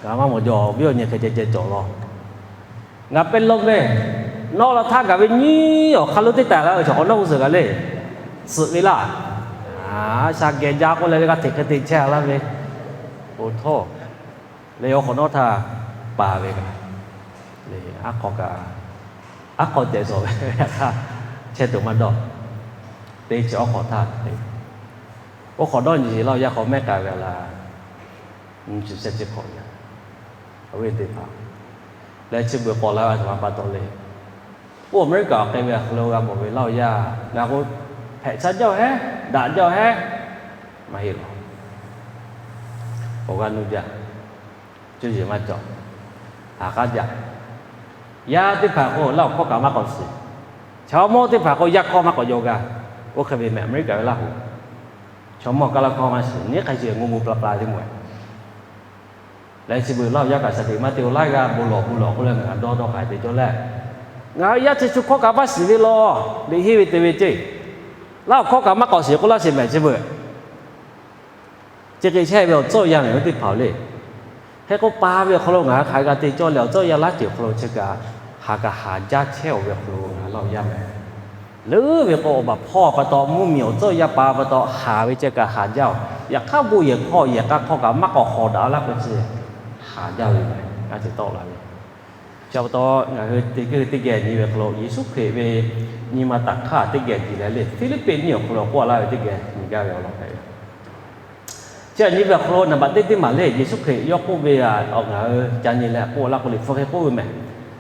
Ngaˬ maˇ mawˬ jaw awˬ viˉ awˬ nyi hk'e ceh ceh cawˬ law. Ngaˬ pehˇ lawˇ ve, nawˇ la htaˇ gaˬ ve nyiˇ awˬ hk'aˇ lonˉ teˇ taˍ g'a ve chaw hk'awꞈ nawˉ g'uˇ suhˍ g'a le. Suhˍ ve laˇ. Sha geh jaˇ k'oˆ leh g'aˇ hteꞈ hk'e te chehˇ laˇ ve, oˇ htawˇ le awˬ hk'awꞈ nawˉ htaˇ paˍ ve kaꞈ, aˉ hk'aw kaꞈ, aˉ hk'aw ceh shawˍ ve yaꞈ hk'aˇ chehˇ tuˬ maˇ dawˇ. Teˇ chi awˬ hk'awꞈ htaˇ te, oˇ hk'awꞈ dawˇ nyi Laˇ huˍ yaˇ hk'aw mehˆ k'ai ve laˇ. Nyi chi shehˆ chi hk'awꞈ ve, awˬ viˉ teˇ hpaˍ leh chi beuꞈ k'awꞈ la ve a htoꞈ ma pa taw le. Oˇ Aˍmeˍriˆkaꞈ awˬ hk'e ve awˬ hk'aw lo g'a mawˬ ve Laˇ huˍ yaˇ ngaˬ k'o, hpehꞈ chaˇ jaˇ hehˉ, daꞈ jaˇ hehˉ, maˇ heˆ law. Awˬ g'aˇ nuˇ jaˇ, cuˇ yiˍ maˇ cawˬ, haˍ k'aˉ jaˇ. Yaˇ teˇ hpaˍ k'o Laˇ huˍ hkawˇ kaꞈ maˇ k'awꞈ shiˍ. Chaw mawˇ teˇ hpaˍ k'o yaˇ hkawˇ maˇ k'awꞈ yaw g'a. Oˇ hk'e ve mehˬ Aˍmeˍriˆkaꞈ ve Laˇ huˍ, chaw mawˇ kaˇ laˇ hkawˇ maˇ shiˍ, nyiˉ hk'a shuˍ ngu ngu pla pla teˇ mawˬ leh chi beuꞈ Laˇ huˍ yaˇ kaꞈ shaˍ tiꞈ maˇ te-o laiˉ g'aˇ bon lawˬ bon lawˬ k'oˆ leh ngaˬ dawˇ dawˇ k'ai te cawˇ leh, ngaˬ hui yaˇ chi shu hkawˇ kaꞈ maˇ shiˍ ve law. Liꞈ henˇ ve te ve ceˇ, Laˇ huˍ hkawˇ kaꞈ maˇ k'awꞈ shiˍ k'oˆ laˇ sheˍ mehˬ chi beuꞈ. Chi hk'e chehˇ ve awˬ tcuhˉ awˬ yanˇ mehˬ ve teˇ hpaˍ-oˬ le. Hk'e k'o pa ve awˬ hk'aw lo ngaˬ hui hk'aˬ hk'e g'a te cawˇ leh awˬ tcuhˉ awˬ yanˇ laˇ ceuˬ awˬ hk'aw lo chi kaꞈ haˍ kaꞈ haˍ jaˇ chehˇ-oˬ ve awˬ hk'aw lo ngaˬ hui Laˇ huˍ yaˇ mehˬ. Leuˉ ve k'o awˬ baˬ hpawˇ pa taw mvuhˇmiˬ awˬ tcuhˉ awˬ yanˇ pa pa taw haˍ ve chi kaꞈ haˍ jaˇ-oˬ. Yaꞈ hk'aˇ bon yehˬ hk'aw yehˬ k'a hk'aw kaꞈ maˇ k'awꞈ hawˍ daꞈ laˇ k'o chi haˍ jaˇ ve mehˬ. Ngaˬ ceh tawˆ la ve chi pa taw ngaˬ hui teˇ geh teˇ geh nyi ve hk'aw lo Yeˍsuˆ Hkriꞈ ve nyi ma taˍ hk'aˇ teˇ geh nyi leh le, Hpiˇliˇpiˆ nyiˇ awˬ hk'aw lo k'oˆ laˇ ve teˇ geh nyi gaˇ ve awˬ lawn hpehꞈ ve. Chi htaꞈ nyi ve awˬ hk'aw lo naˍ baꞈ teˇ teˇ maˬ le, Yeˍsuˆ Hkriꞈ yawˇ k'oˆ ve, ngaˬ hui ca nyi leh k'oˆ laˇ k'o, Liꞈ hpu hk'e k'oˆ ve mehˬ.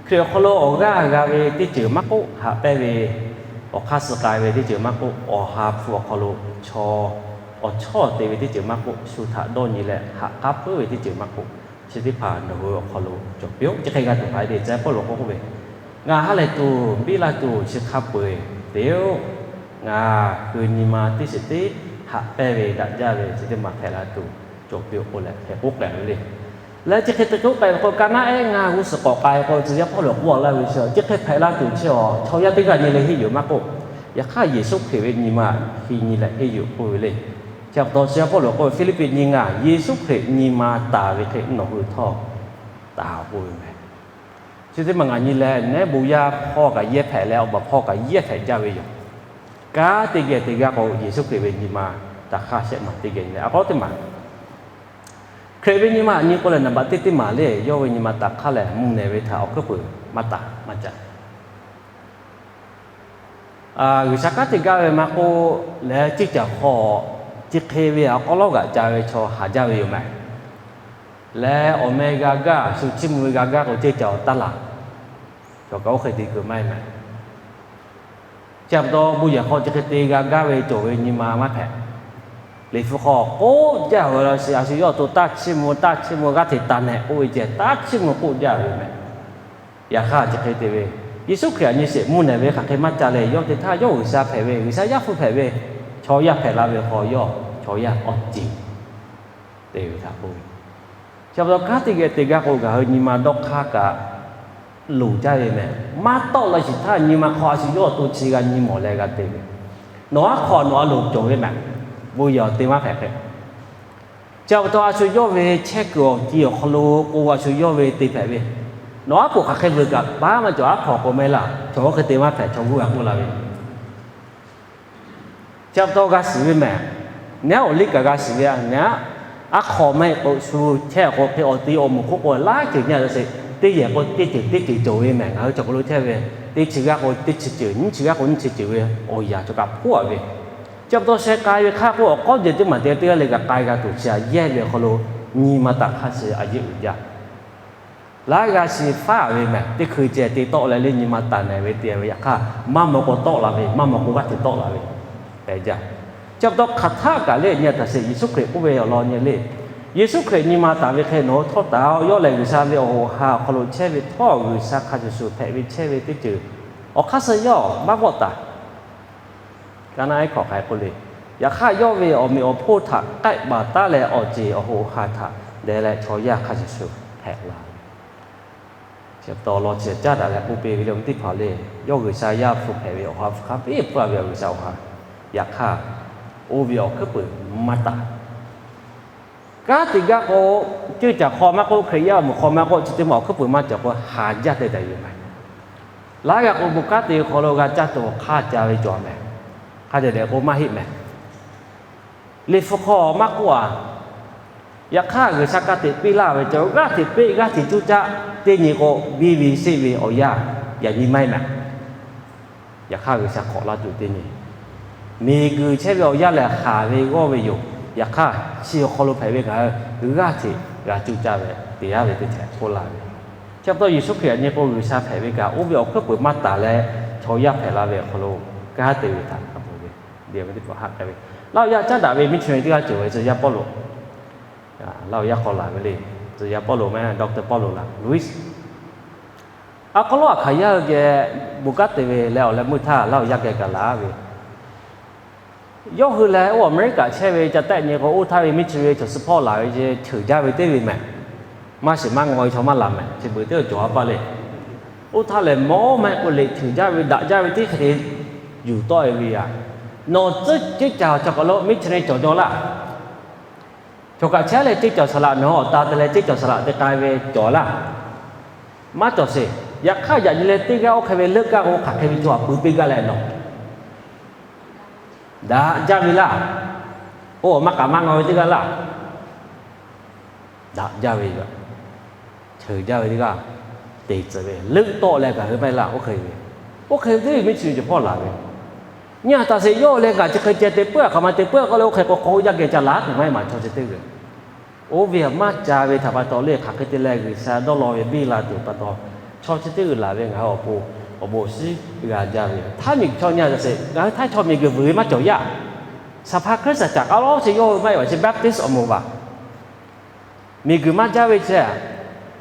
Hkriꞈ awˬ hk'aw lo awˬ g'aˇ g'a ve teˇ ceuˬ maˇ k'oˆ, haꞈ pehnˇ ve awˬ hk'aˇ suh k'ai ve teˇ ceuˬ maˇ k'oˆ, awˬ ha hpu awˬ hk'aw lo chaw awˬ chawˇ te ve teˇ ceuˬ maˇ k'oˆ, shu htaꞈ dawˇ nyi leh haꞈ k'aˉ puiˉ ve teˇ ceuˬ maˇ k'oˆ, chi teˇ hpaˍ nawˬ hui awˬ hk'aw lo cawˬ piˇ-oˆ. Chi hk'e g'a tuˬ hk'a dehꞈ ceh Pawˇluꞈ k'oˆ ve, Ngaˬ ha lehˬ tuˬ biˇ la tuˬ chi hk'a peu-eˬ te-oˆ. Ngaˬ hui nyi ma teˇ shiˍ teˇ haꞈ pehnˇ ve daꞈ jaˇ ve chi teˇ maˬ hpehꞈ la tuˬ cawˬ piˇ-oˆ k'oˆ leh hk'e k'oˆ k'ai ve le. Leh chi hk'e te k'oˆ k'ai ve k'o, ka naˉ ehˉ ngaˬ g'uˇ suhˍ k'awꞈ k'ai k'o, tcuh yaˇ Pawˇluꞈ k'oˆ laˇ ve chi, chi hk'e hpehꞈ la tuˬ chi awˬ chaw yaˇ teˇ g'aˇ nyi leh henˇ yuˬ maˇ k'oˆ, yaꞈ hk'aˇ Yeˍsuˆ Hkriꞈ ve nyi ma henˇ nyi leh henˇ yuˬ k'oˆ ve le. Chi pa taw tcuh yaˇ Pawˇluꞈ k'oˆ ve, Hpiˇliˇpiˆ nyiˇ ngaˇ, Yeˍsuˆ Hkriꞈ nyi ma taˍ ve hk'e nawˬ hui htawˇ taˍ k'oˆ ve mehˬ. Chi teˇ maˬ ngaˬ nyi leh nehˉ bon yaˇ hpawˇ kaꞈ yehˇ hpehꞈ leh awˬ baˬ hpawˇ kaꞈ yehˇ hpehꞈ jaˇ ve yoˬ. Kanˉ teˇ geh te gaˇ k'o, Yeˍsuˆ Hkriꞈ ve nyi ma taˍ hk'aˇ shehˆ maˬ teˇ geh nyi leh, a k'aw teˇ maˬ Hkriꞈ ve nyi ma nyi k'o lehˬ, naˍ baꞈ teˇ teˇ maˬ le, yawˇ ve nyi ma taˍ hk'aˇ lehˬ, mvuhˇ nehˬ ve htaꞈ awˬ hkuiˉ puiˍ maˇ taˍ maˇ ca. G'uiˬsha kanˉ te gaˇ ve maˇ k'oˆ leh, ceˇ caˬ hk'aw chi hk'e ve awˬ k'aw lawˉ g'aꞈ ca ve chaw haˍ jaˇ ve yoˬ mehˬ. Leh awˬ meh g'a gaˇ, shu chiˇ mvuh ve g'a gaˇ k'o, ceˇ caˬ awˬ taˇ laˬ. Cawˬ kaꞈ oˇ hk'e te kuiˬ maˇ heˆ mehˬ. Chi pa taw bon yehˬ hk'aw chi hk'e te g'a gaˇ ve cawˬ ve nyi ma maˇ hpehꞈ. Liꞈ hpu hk'aw k'oˆ jaˇ ve law, a shu yawˇ awˬ to taˇ chiˇ mvuh, taˇ chiˇ mvuh g'aˇ hteꞈ taˍ nehˬ k'oˆ ve ceh, taˇ chiˇ mvuh k'oˆ jaˇ ve mehˬ. Yaꞈ hk'aˇ chi hk'e te ve, Yeˍsuˆ Hkriꞈ aꞈ nyi sheˍ mvuhˇ nehˬ ve hk'aˬ hk'e maˇ ca leh, yawˇ te htaˇ yawˇ G'uiˬsha hpehꞈ ve, G'uiˬsha Yaˇ hpu hpehꞈ ve, chaw yaˇ hpehꞈ la ve hk'aw yawˇ chaw yaˇ awˬ ceˬ te ve htaꞈ k'oˆ ve. Chi pa taw kanˉ teˇ geh te gaˇ k'o, ngaˬ hui nyi ma dawˇ hk'aˇ kaꞈ loˍ jaˇ ve mehˬ. Maˇ tawˆ la shiˍ htaˇ nyi ma hk'aw a shu yawˇ awˬ to chi g'a nyi mawˬ leh g'a te ve, nawˬ aˉ hk'aw nawˬ a loˍ cawˬ ve mehˬ. Bon yehˬ awˬ te maˇ hpehꞈ hk'e. Chi pa taw a shu yawˇ ve chehˇ kuiˬ awˬ ti awˬ hk'aw lo k'o, a shu yawˇ ve te hpehꞈ ve, Nawˬ aˉ poꞈ hk'aˬ hk'e veuꞈ kaꞈ paˉ maˇ cawˬ, aˉ hk'aw k'o meh laˇ, chaw oˇ hk'e te maˇ hpehꞈ, chaw g'uˇ g'a k'oˆ la ve. Chi pa taw g'a shiˍ ve mehˬ. Ngaˬ aˬ liˇ kaꞈ g'a shiˍ ve, ngaˬ aˉ hk'aw maˇ heˆ k'o shu chehˇ k'o hk'e awˬ ti awˬ moˍ hk'oˆ k'o laˇ ceuˬ nyi a seh, teˇ yehˬ k'o teˇ ceuˬ teˇ ceuˬ cawˬ ve mehˬ. Ngaˬ hui chaw hk'aw lo chehˇ ve, teˇ chi g'aˇ k'o teˇ chi ceuˬ, nyiˇ chi g'aˇ k'o nyiˇ chi ceuˬ ve awˬ yanˍ cawˬ kaꞈ hpoˆ a ve. Chi pa taw sheh k'ai ve hk'aˇ k'o awˬ k'awˉ jehˬ teˇ maˬ te teˇ g'aˇ le kaꞈ k'ai g'a tuˬ chi a yehˇ ve awˬ hk'aw lo nyi ma taˍ hk'a shuˍ a yeˆ uiˍ jaˇ. Laˇ g'a shiˍ faˉ ve mehˬ, teˇ hkui ceh te tawˆ leh le nyi ma taˍ nehˬ ve te ve yaꞈ hk'aˇ, maˇ maw k'o tawˆ la ve, maˇ maw k'o g'aˇ hteꞈ tawˆ la ve, pehꞈ jaˇ. Chi pa taw hk'aˬ htaˆ kaꞈ le nyi a taˍ sheˍ, Yeˍsuˆ Hkriꞈ k'oˆ ve awˬ lawn nyi le. Yeˍsuˆ Hkriꞈ nyi ma taˍ ve hk'e nawˬ hui htawˇ taˍ-oˬ. Yawˇ lehˬ G'uiˬsha ve awˬ hoꞈ ha awˬ hk'aw lo chehˇ ve htawˇ, G'uiˬsha hk'a shuˍ shuˍ hpehꞈ ve chehˇ ve teˇ ceuˬ awˬ hk'aˇ suh yawˇ maˇ vawˆ taˍ. Kaˍnaˆ ehˉ hkawꞈ hk'a k'oˆ le. Yaꞈ hk'aˇ yawˇ ve awˬ meꞈ awˬ hponˇ htaꞈ k'ehˆ baˬ taˉ leh awˬ ceˬ awˬ hoꞈ ha htaꞈ deh leh chaw yaˇ hk'a shuˍ shuˍ hpehꞈ la ve. Chi pa taw law chi caˉ daꞈ leh k'oˆ piˇ ve le, awˬ viˉ teˇ hpaˍ le, yawˇ G'uiˬsha yaˇ hpu hpehꞈ ve awˬ ha hpu hk'a biˇ pfuhˇ a ve G'uiˬsha awˬ ha. Yaꞈ hk'aˇ, oˇ ve awˬ hkuiˉ peuˬ maˇ taˍ. Kanˉ te gaˇ k'o, ceuˇ caˬ hk'aw maˇ k'oˆ, Hkriꞈ yaˇ awˬ moˍ hk'aw maˇ k'oˆ, chi teˇ maˬ awˬ hkuiˉ peuˬ maˇ cawˬ k'o haˍ jaˇ te tehꞈ yoˬ mehˬ. Laˇ g'a k'o bon kanˉ te ve hk'aw lo g'a caˇ tuˬ awˬ hk'aˇ ca ve cawˬ mehˬ. Hk'a dehꞈ dehꞈ k'o maˇ heˆ mehˬ. Liꞈ hpu hk'aw maˇ k'oˆ a. Yaꞈ hk'aˇ G'uiˬsha ka tiꞈ piˇ laˇ ve cawˬ, g'aˇ hteꞈ peˆ g'aˇ hteꞈ cuˇ caˆ teˇ nyi k'o, biˇ ve seˆ ve awˬ yanˇ yaꞈ nyi maˇ heˆ mehˬ. Yaꞈ hk'aˇ G'uiˬsha hk'awꞈ laˇ tuˬ teˇ nyi, miˬguiˬ chehˇ ve awˬ yanˇ lehˬ haˍ ve g'awˇ ve yoˬ. Yaꞈ hk'aˇ chi awˬ hk'aw lo hpehꞈ ve ngaˬ hui g'aˇ hteꞈ g'a cuˇ caˇ ve te yaˇ ve teˇ ceuˬ k'oˆ laˇ ve. Chi pa taw Yeˍsuˆ Hkriꞈ nyi k'o G'uiˬsha hpehꞈ ve kaꞈ, oˇ ve awˬ hkuiˉ peuˬ maˇ taˍ leh chaw yaˇ hpehꞈ la ve awˬ hk'aw lo kanˉ te ve htaꞈ a ve, ve teˇ hpaˍ haꞈ k'ai ve. Laˇ awˬ yaˇ caˉ daꞈ ve missionary teˇ g'aˇ cawˬ ve, tcuh yaˇ Pawˇluꞈ. Laˇ awˬ yaˇ hk'aw laˬ ve le. Tcuh yaˇ Pawˇluꞈ meh, Doctor Pawˇluꞈ laˬ, Louis. A hk'aw lo a hkanˍ yaˇ hui geh bon kanˉ te ve leh awˬ leh meuˇ htaˇ laˇ awˬ yaˇ geh kaꞈ laˬ ve. Yawˇ hui leh oˇ America chehˇ ve ca tehˆ nyi k'o, oˇ htaˇ ve missionary chaw suhˍ hpawˇ laˬ ve ce, cheuˬ jaˇ ve teˇ ve mehˬ. Maˇ shiˍ maˇ ngaw ve chaw maˇ laˬ mehˬ, chi beuꞈ teˇ cawˬ a paˇ le. Oˇ htaˇ lehˬ mawˇ mehˆ k'oˆ le, cheuˬ jaˇ ve daꞈ jaˇ ve teˇ hk'e yuˬ tawˆ e ve yaꞈ. Nawˬ tcuhˉ ceˇ caˬ chaw hk'aw lo missionary cawˬ jaw laˇ. Chaw kaꞈ chehˇ leh ceˇ caˬ saˍ laꞈ nawˬ awˬ ta te leh ceˇ caˬ saˍ laꞈ te k'ai ve cawˬ laˇ. Maˇ cawˬ sheˍ. Yaꞈ hk'aˇ yaꞈ nyi leh teˇ g'aˇ oˇ hk'e ve leuˆ gaˇ k'o, hk'aˬ hk'e ve chaw htaꞈ pui piˇ gaˇ leh nawˬ daꞈ jaˇ ve laˇ. Oˇ maˇ k'aꞈ maˇ ngaw ve teˇ g'aˇ laˇ. Daꞈ jaˇ ve yoˬ. Cheuˬ jaˇ ve teˇ g'aˇ te tcuh ve leuˆ tawˆ leh kaꞈ hui maˇ heˆ laˇ. Oˇ hk'e ve, oˇ hk'e ve teˇ ve missionary cawˬ hpawˇ laˬ ve. Nyi a taˍ sheˍ, yawˇ leh ngaˬ chi hk'e ceh te puiˉ a hk'aˬ ma te puiˉ a k'oˆ le, oˇ hk'e k'o hk'aw yaˇ geh ca laˬ tuˬ maˇ heˆ maˬ chaw chi teˇ g'aˇ. Oˇ ve maˇ ca ve htaꞈ pa taw le, hk'aˬ hk'e te leh G'uiˬsha dawˇ law ve biˇ la tuˬ pa taw, chaw chi teˇ g'aˇ laˬ ve ngaˬ hui awˬ pon awˬ bon awˬ shinˉ g'a jaˇ ve. Htaiˇ miˬguiˬ chaw nyi a taˍ sheˍ, ngaˬ hui Htaiˇ chaw miˬguiˬ vuiˬ ve maˇ cawˬ yaˇ. Saˍ hpaˍ Hkriꞈ shaˍ caꞈ k'aˉ lawˉ chi yawˇ hui maˇ heˆ, chi Baptist awˬ moˍ vaˬ. Miˬguiˬ maˇ jaˇ ve chi.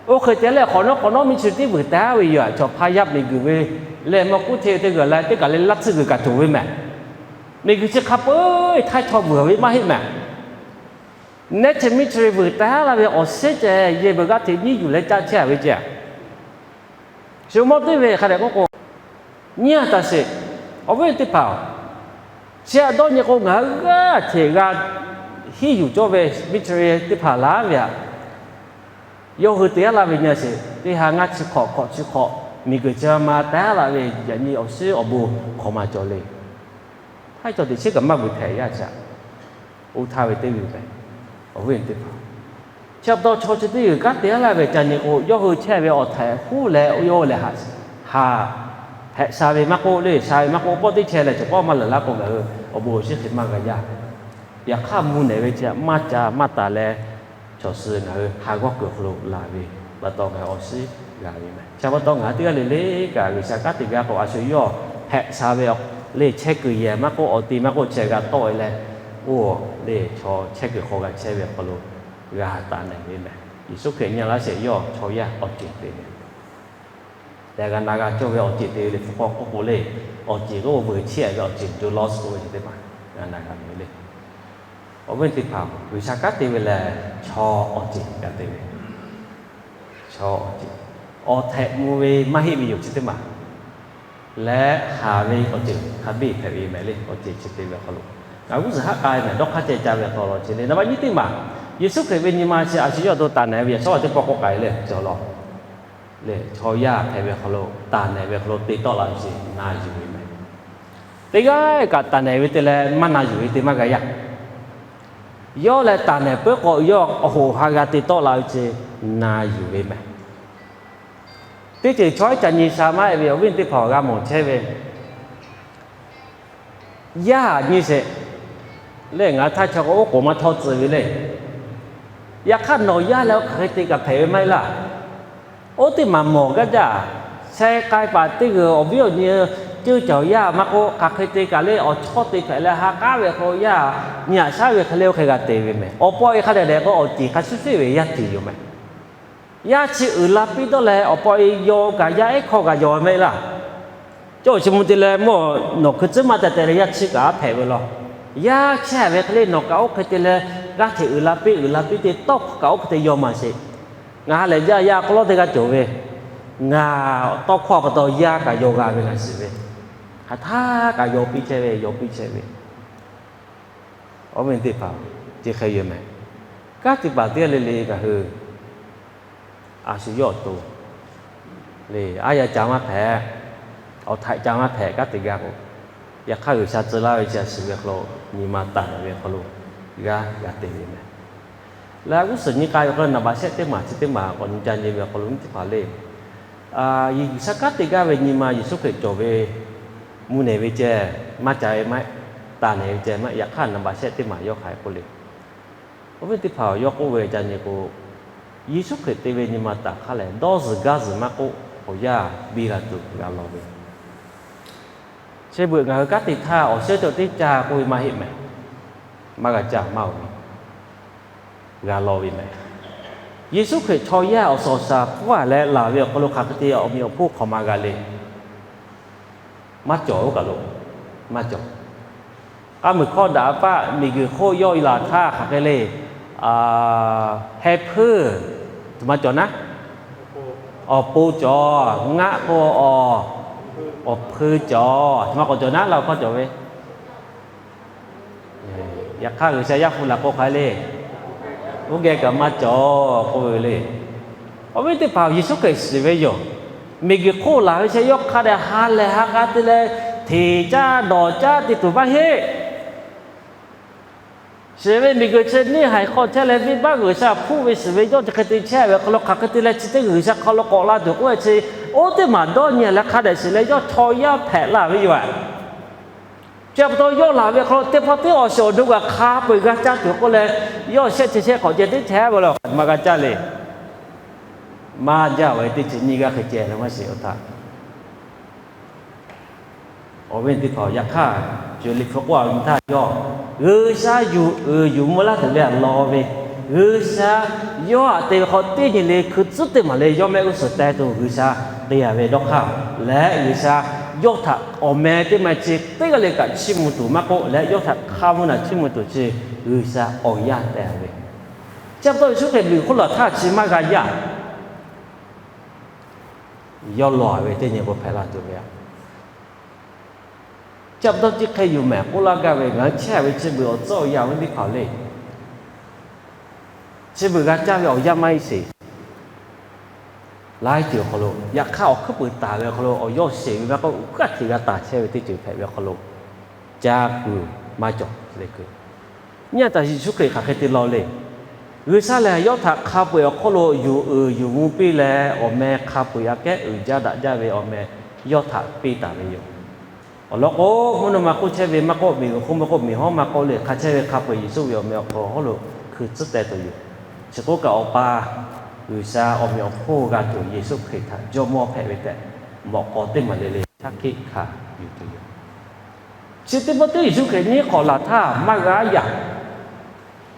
Oˇ hk'e te leh hk'awꞈ nawˉ hk'awꞈ nawˉ missionary teˇ vuiˬ taˍ ve yoˬ. Chaw hpaˇ yaˇ miˬguiˬ ve leh mawˇ kuˉ hteˇ ve teˇ g'aˇ leh teˇ kaˬ leh laˇ tsuhˇ g'uiˬ kaꞈ cawˬ ve mehˬ. Miˬguiˬ chi hk'a peu-eˬ Htaiˇ chaw vuiˬ ve maˇ heˆ mehˬ. Neˇ chi missionary vuiˬ taˍ laˇ ve awˬ shinˉ ceh yehˬ beuꞈ g'aˇ hteꞈ nyiˇ yuˬ leh caˇ chehˇ a ve ceh. Shu mawˇ teˇ ve hk'a dehꞈ k'oˆ k'o, nyi a taˍ sheˍ, awˬ viˉ teˇ hpaˍ-oˬ, chi htaꞈ dawˇ nyi k'o ngaˬ hui g'aˇ hteꞈ g'a hiˉ yuˬ cawˇ ve missionary teˇ hpaˍ laˬ ve aꞈ. Yawˇ hui te aˉ laˇ ve nyi a sheˍ, teˇ ha ngaˇ chi hk'awꞈ hk'awꞈ chi hk'awꞈ miˬguiˬ chi ma ma taˍ laˇ ve yaꞈ nyi awˬ shinˉ awˬ bon hk'aw ma cawˬ le. Htaiˇ chaw teꞈ chiˉ kaꞈ maˇ vuiˬ hpehꞈ yaˇ chi aꞈ. Oˇ htaˇ ve teˇ g'uiˬ mehˬ, awˬ viˉ teˇ hpaˍ. Chi pa taw chaw chi teˇ g'uiˬ kanˉ te aˉ laˇ ve ca nyi k'o, yawˇ hui chehˇ ve awˬ htaiˍ huˉ leh yawˇ hui lehˬ haꞈ, haꞈ, hpehꞈ sha ve maˇ k'oˆ le, sha ve maˇ k'oˆ, pawˆ teˇ chehˇ leh chaw pawˆ maˇ laˬ laˇ k'o ngaˬ hui awˬ bon awˬ shinˉ hk'e maˇ g'a yaˇ. Yaꞈ hk'aˇ mvuhˇ nehˬ ve chi maˇ ca maˇ taˍ leh, chaw suh ngaˬ hui ha g'awˇ kuiˬ awˬ hk'aw lo laˬ ve pa taw ngaˬ hui awˬ shinˉ g'a ve mehˬ. Chi pa taw ngaˬ hui teˇ g'aˇ le le kaꞈ G'uiˬsha kanˉ te gaˇ k'o, a shu yawˇ hpehꞈ sha ve le chehˇ kuiˬ yehˬ maˇ k'oˆ, awˬ ti maˇ k'oˆ, chi g'a tawˆ e leh, oˇ le chaw chehˇ kuiˬ hk'aw g'a chehˇ ve awˬ hk'aw lo g'a taˍ nehˬ ve mehˬ. Yeˍsuˆ Hkriꞈ nyi a laˇ sheˍ, yawˇ chaw yaˇ awˬ ceˬ te ve. Leh g'a na g'a cawˇ ve awˬ ceˬ te ve le hpu hk'aw k'oˆ k'o le, awˬ ceˬ k'oˆ vuiˬ chiˇ a ve awˬ ceˬ, jo lost k'oˆ ve ceh teˇ hpaˍ g'a na g'a ve le. Awˬ viˉ teˇ hpaˍ, G'uiˬsha kanˉ te ve lehˬ chaw awˬ ceˬ g'a te ve. Chaw awˬ ceˬ, awˬ htehꞈ mvuh ve maˇ heˆ ve yoˬ chi teˇ maˬ leh haˍ ve awˬ ceuˬ hk'a biˇ hpehꞈ ve mehˍ le. Awˬ ceˬ chi te ve awˬ hk'aw lo ngaˬ g'uˇ suhˍ haˆ k'ai mehˍ, dawˇ hk'aˇ ceh ca ve awˬ hk'aw lo chi le. Naˍ baˆ nyiˇ teˇ maˬ, Yeˍsuˆ Hkriꞈ ve nyi ma chi a shu yawˇ to taˍ nehˬ ve yaꞈ shawˉ teˇ pawˆ k'oˆ k'ai le cawˬ law. Lehˬ, chaw yaˇ hpehꞈ ve hk'aw lo taˍ nehˬ ve hk'aw lo te tawˆ la ve chi na yuˬ ve mehˍ. Teˇ g'aˇ kaꞈ taˍ nehˬ ve te leh maˇ na yuˬ ve te maˇ g'a yaˇ. Yawˇ leh taˍ nehˬ peuˉ k'o, yawˇ awˬ hoꞈ awˬ ha g'a te tawˆ la ve chi na yuˬ ve mehˍ. Teˇ ceuˬ chaw iˉ ca nyi sha maˇ heˆ ve awˬ viˉ teˇ hpaˍ g'a mawˬ chehˇ ve, yaˇ nyi sheˍ lehˬ, ngaˬ htaˇ chaw k'o oˉ k'oˍ maˇ htawˇ tcuh ve le. Yaꞈ hk'aˇ nawˬ yaˇ leh oˇ hk'aˬ hk'e te kaꞈ hpehꞈ ve maˇ heˆ laˇ. Oˇ teˇ maˬ mawˬ gaˇ jaˇ. Sheh k'ai paˍ teˇ g'uiˬ awˬ viˉ awˬ nyi ceuˇ cawˬ yaˇ maˇ k'oˆ, hk'aˬ hk'e te kaꞈ le awˬ chawˇ te hpehꞈ leh ha k'aˉ ve hk'aw lo yaˇ nyi aꞈ shaˉ ve hk'e le oˇ hk'e g'a te ve mehˍ. Awˬ pa e hk'a dehꞈ dehꞈ k'o awˬ ceˬ hk'a shuˍ shuˍ ve yaˇ ceˬ yoˬ mehˍ. Yaˇ chi uiˍ la piˇ dawˇ leh awˬ pa e yaw kaꞈ yaˇ ehˉ hkawˇ g'a yaw ve maˇ heˆ laˇ. Cawˇ chi mvuh te leh mawˇ nawˬ hkui tcuhˉ maˇ ca te leh yaˇ chi kaꞈ aˉ hpehꞈ ve law. Yaˇ chehˇ ve hk'e le nawˬ kaꞈ oˇ hk'e te leh g'aˇ hteꞈ uiˍ la piˇ uiˍ la piˇ te tawˇ hkawˇ kaꞈ oˇ hk'e te yaw maˍ sheˍ. Ngaˬ ha lehˬ jaˇ yaˇ hk'aw lawˉ teˇ g'aˇ cawˬ ve, ngaˬ tawˇ hkawˇ pa taw yaˇ kaꞈ yaw g'a ve ngaˬ shiˍ ve, hk'aˬ htaˇ kaꞈ yaw piˇ chehˇ ve yaw piˇ chehˇ ve. Awˬ viˉ teˇ hpaˍ, chi hk'e yoˬ mehˍ. Kanˉ te paˍ teˇ g'aˇ le le ngaˬ hui a shu yawˇ awˬ to le, aˉ yaˇ ca maˇ hpehꞈ, awˬ htaiꞈ ca maˇ hpehꞈ kanˉ te gaˇ k'o, yaꞈ hk'aˇ G'uiˬsha tcuh laˇ ve chi a shu ve hk'aw lo nyi ma taˍ ve hk'aw lo g'aˇ g'a te ve mehˍ. Leh g'uˇ suhˍ nyi k'ai ve hk'aw lo naˍ baꞈ shehˆ teˇ maˬ chi teˇ maˬ k'awꞈ nyi ca nyi ve awˬ hk'aw lo teˇ hpaˍ le, G'uiˬsha kanˉ te gaˇ ve nyi ma Yeˍsuˆ Hkriꞈ cawˬ ve mvuh nehˬ ve ceh maˇ ca ve maˇ heˆ, taˍ nehˬ ve ceh maˇ heˆ, yaꞈ hk'aˇ naˍ baꞈ shehˆ teˇ maˬ yawˇ hk'aˬ hk'e k'oˆ le. Awˬ viˉ teˇ hpaˍ yawˇ k'oˆ ve ca nyi k'o, Yeˍsuˆ Hkriꞈ te ve nyi ma taˍ hk'aˇ lehˬ, dawˇ zuhˬ gaˇ zuhˬ maˇ k'oˆ, awˬ yanˇ biˇ g'a tuˬ g'a law ve. Chi beuꞈ ngaˬ hui kanˉ te htaˇ awˬ shehˉ cawˬ teˇ ca k'oˆ ve maˇ heˆ mehˍ. Maˇ g'a ca maˇ oˬ ve, g'a law ve mehˍ. Yeˍsuˆ Hkriꞈ chaw yaˇ awˬ suhˍ awˬ shaˍ hpfuhˇ leh laˬ ve awˬ hk'aw lo hk'aˬ hk'e te awˬ meꞈ awˬ hponˇ hk'awꞈ ma g'a le. Maˇ cawˬ oˇ kaˬ lo, maˇ cawˬ. K'a muiˬ hkawˇ daꞈ a paˆ miˬguiˬ hk'oˆ yawˇ e laˬ htaˇ hk'aˬ hk'e le, heh hpuiˇ, aˬ htoꞈ ma cawˬ naˉ, awˬ pon cawˬ, ngaˆ k'o awˬ, awˬ hpui cawˬ, aˬ htoꞈ ma k'awꞈ cawˬ naˉ, la hkawˇ cawˬ ve. Yaꞈ hk'aˇ G'uiˬsha yaˇ hpu laˬ k'o hk'aˬ hk'e le, oˇ geh kaꞈ maˇ cawˬ k'oˆ ve le. Awˬ viˉ teˇ hpaˍ Yeˍsuˆ Hkriꞈ shiˍ ve yoˬ. Miˬguiˬ hk'oˆ laˬ ve chi yawˇ hk'a dehꞈ ha lehˬ ha k'a te leh hteˍ caˇ dawˬ caˇ te tuˬ maˇ heˆ. Shiˍ ve miˬguiˬ chi neˇ haiˬ hk'aw chehˇ leh venˇbaˆ G'uiˬsha hpfuhˇ ve shiˍ ve yawˇ chi hk'e te chehˇ ve hk'aw lo hk'aˬ hk'e te leh chi teˇ G'uiˬsha hk'aw lo k'awꞈ la tuˬ k'oˆ ve chi, oˇ teˇ maˬ dawˇ nyi leh hk'a dehꞈ shiˍ leh yawˇ chaw yaˇ hpehꞈ la ve yoˬ. Chi pa taw yawˇ laˬ ve hk'aw lo teˇ pawˆ teˇ awˬ shiˍ awˬ do kaꞈ hk'a peu-eˬ g'a caˇ tuˬ k'oˆ leh, yawˇ shehˆ chi shehˆ k'awꞈ ceh teˇ chehˇ ve le, maˇ g'a caˇ le. Maˇ jaˇ ve teˇ ceuˬ nyiˇ g'aˇ hk'e ceh leh maˇ shiˍ oˇ htaˇ, awˬ viˉ teˇ hpaˍ, yaꞈ hk'aˇ co liꞈ hpu k'oˆ a ve htaˇ yawˇ G'uiˬsha yuˬ uiˍ yuˬ mvuh laˇ tuˬ ve aꞈ law ve, G'uiˬsha yawˇ aꞈ te ve hk'aw teˇ nyi le hkui tcuhˉ teˇ maˬ le yawˇ mehˆ g'uˇ suhˍ teh tuˬ G'uiˬsha te a ve dawˇ hk'aˇ leh, G'uiˬsha yawˇ htaꞈ awˬ meh teˇ maˇ chi teˇ g'aˇ le kaꞈ chiˇ mvuh tuˬ maˇ k'oˆ leh, yawˇ htaꞈ hk'a mvuh naˬ chiˇ mvuh tuˬ chi G'uiˬsha awˬ yanˇ teh ve. Chi pa taw Yeˍsuˆ Hkriꞈ miˬguiˬ hk'oˆ laˬ htaˇ chi maˇ g'a yaˇ. Yawˇ lawˬ ve teˇ nyi k'o hpehꞈ la tuˬ ve a. Chi pa taw chi hk'e yuˬ mehˍ k'oˆ laˇ gaˇ ve, ngaˬ hui chehˇ ve chi beuꞈ awˬ tcuhˉ awˬ yanˇ awˬ viˉ teˇ hpaˍ le, chi beuꞈ g'a caˇ ve awˬ yanˇ maˇ heˆ sheˍ. Laiˉ ceuˬ awˬ hk'aw lo, yaꞈ hk'aˇ awˬ hkuiˉ puiˍ taˍ ve awˬ hk'aw lo awˬ yawˇ sheˍ ve maˇ k'oˆ, uiˍ kaˆ hteꞈ g'a taˍ chehˇ ve teˇ ceuˬ hpehꞈ ve awˬ hk'aw lo, ca kuiˬ maˇ cawˬ le kuiˬ. Nyi a taˍ Yeˍsuˆ Hkriꞈ hk'aˬ hk'e te law le. G'uiˬsha lehˬ yawˇ htaꞈ hk'a peu-eˬ awˬ hk'oˆ lo yuˬ uiˍ yuˬ mvuh piˇ leh, awˬ meh hk'a peu-eˬ aꞈ kehˉ uiˍ jaˇ daꞈ jaˇ ve awˬ meh yawˇ htaꞈ piˇ taˍ ve yoˬ. Awˬ lawn k'o, mvuhˇ naw ma hk'oˆ chehˇ ve maˇ k'oˆ, miˬguiˬ hk'oˆ maˇ k'oˆ, miˬ hawˉ maˇ k'oˆ le, hk'a chehˇ ve hk'a peu-eˬ Yeˍsuˆ ve awˬ meh awˬ hk'aw lo hkui tcuhˉ teh tuˬ yoˬ. Chi k'oˆ kaꞈ Awˬ pa G'uiˬsha awˬ meꞈ awˬ hponˇ g'a tuˬ Yeˍsuˆ Hkriꞈ htaꞈ Jawˇmawˇ hpehꞈ ve tehꞈ mawꞈ k'aw teˇ maˬ le le shaˉ hkiˆ hkanˍ yuˬ tuˬ yoˬ. Chi teˇ pawˆ teˇ Yeˍsuˆ Hkriꞈ nyiˇ hk'awꞈ laˬ htaˇ maˇ g'a yaˇ.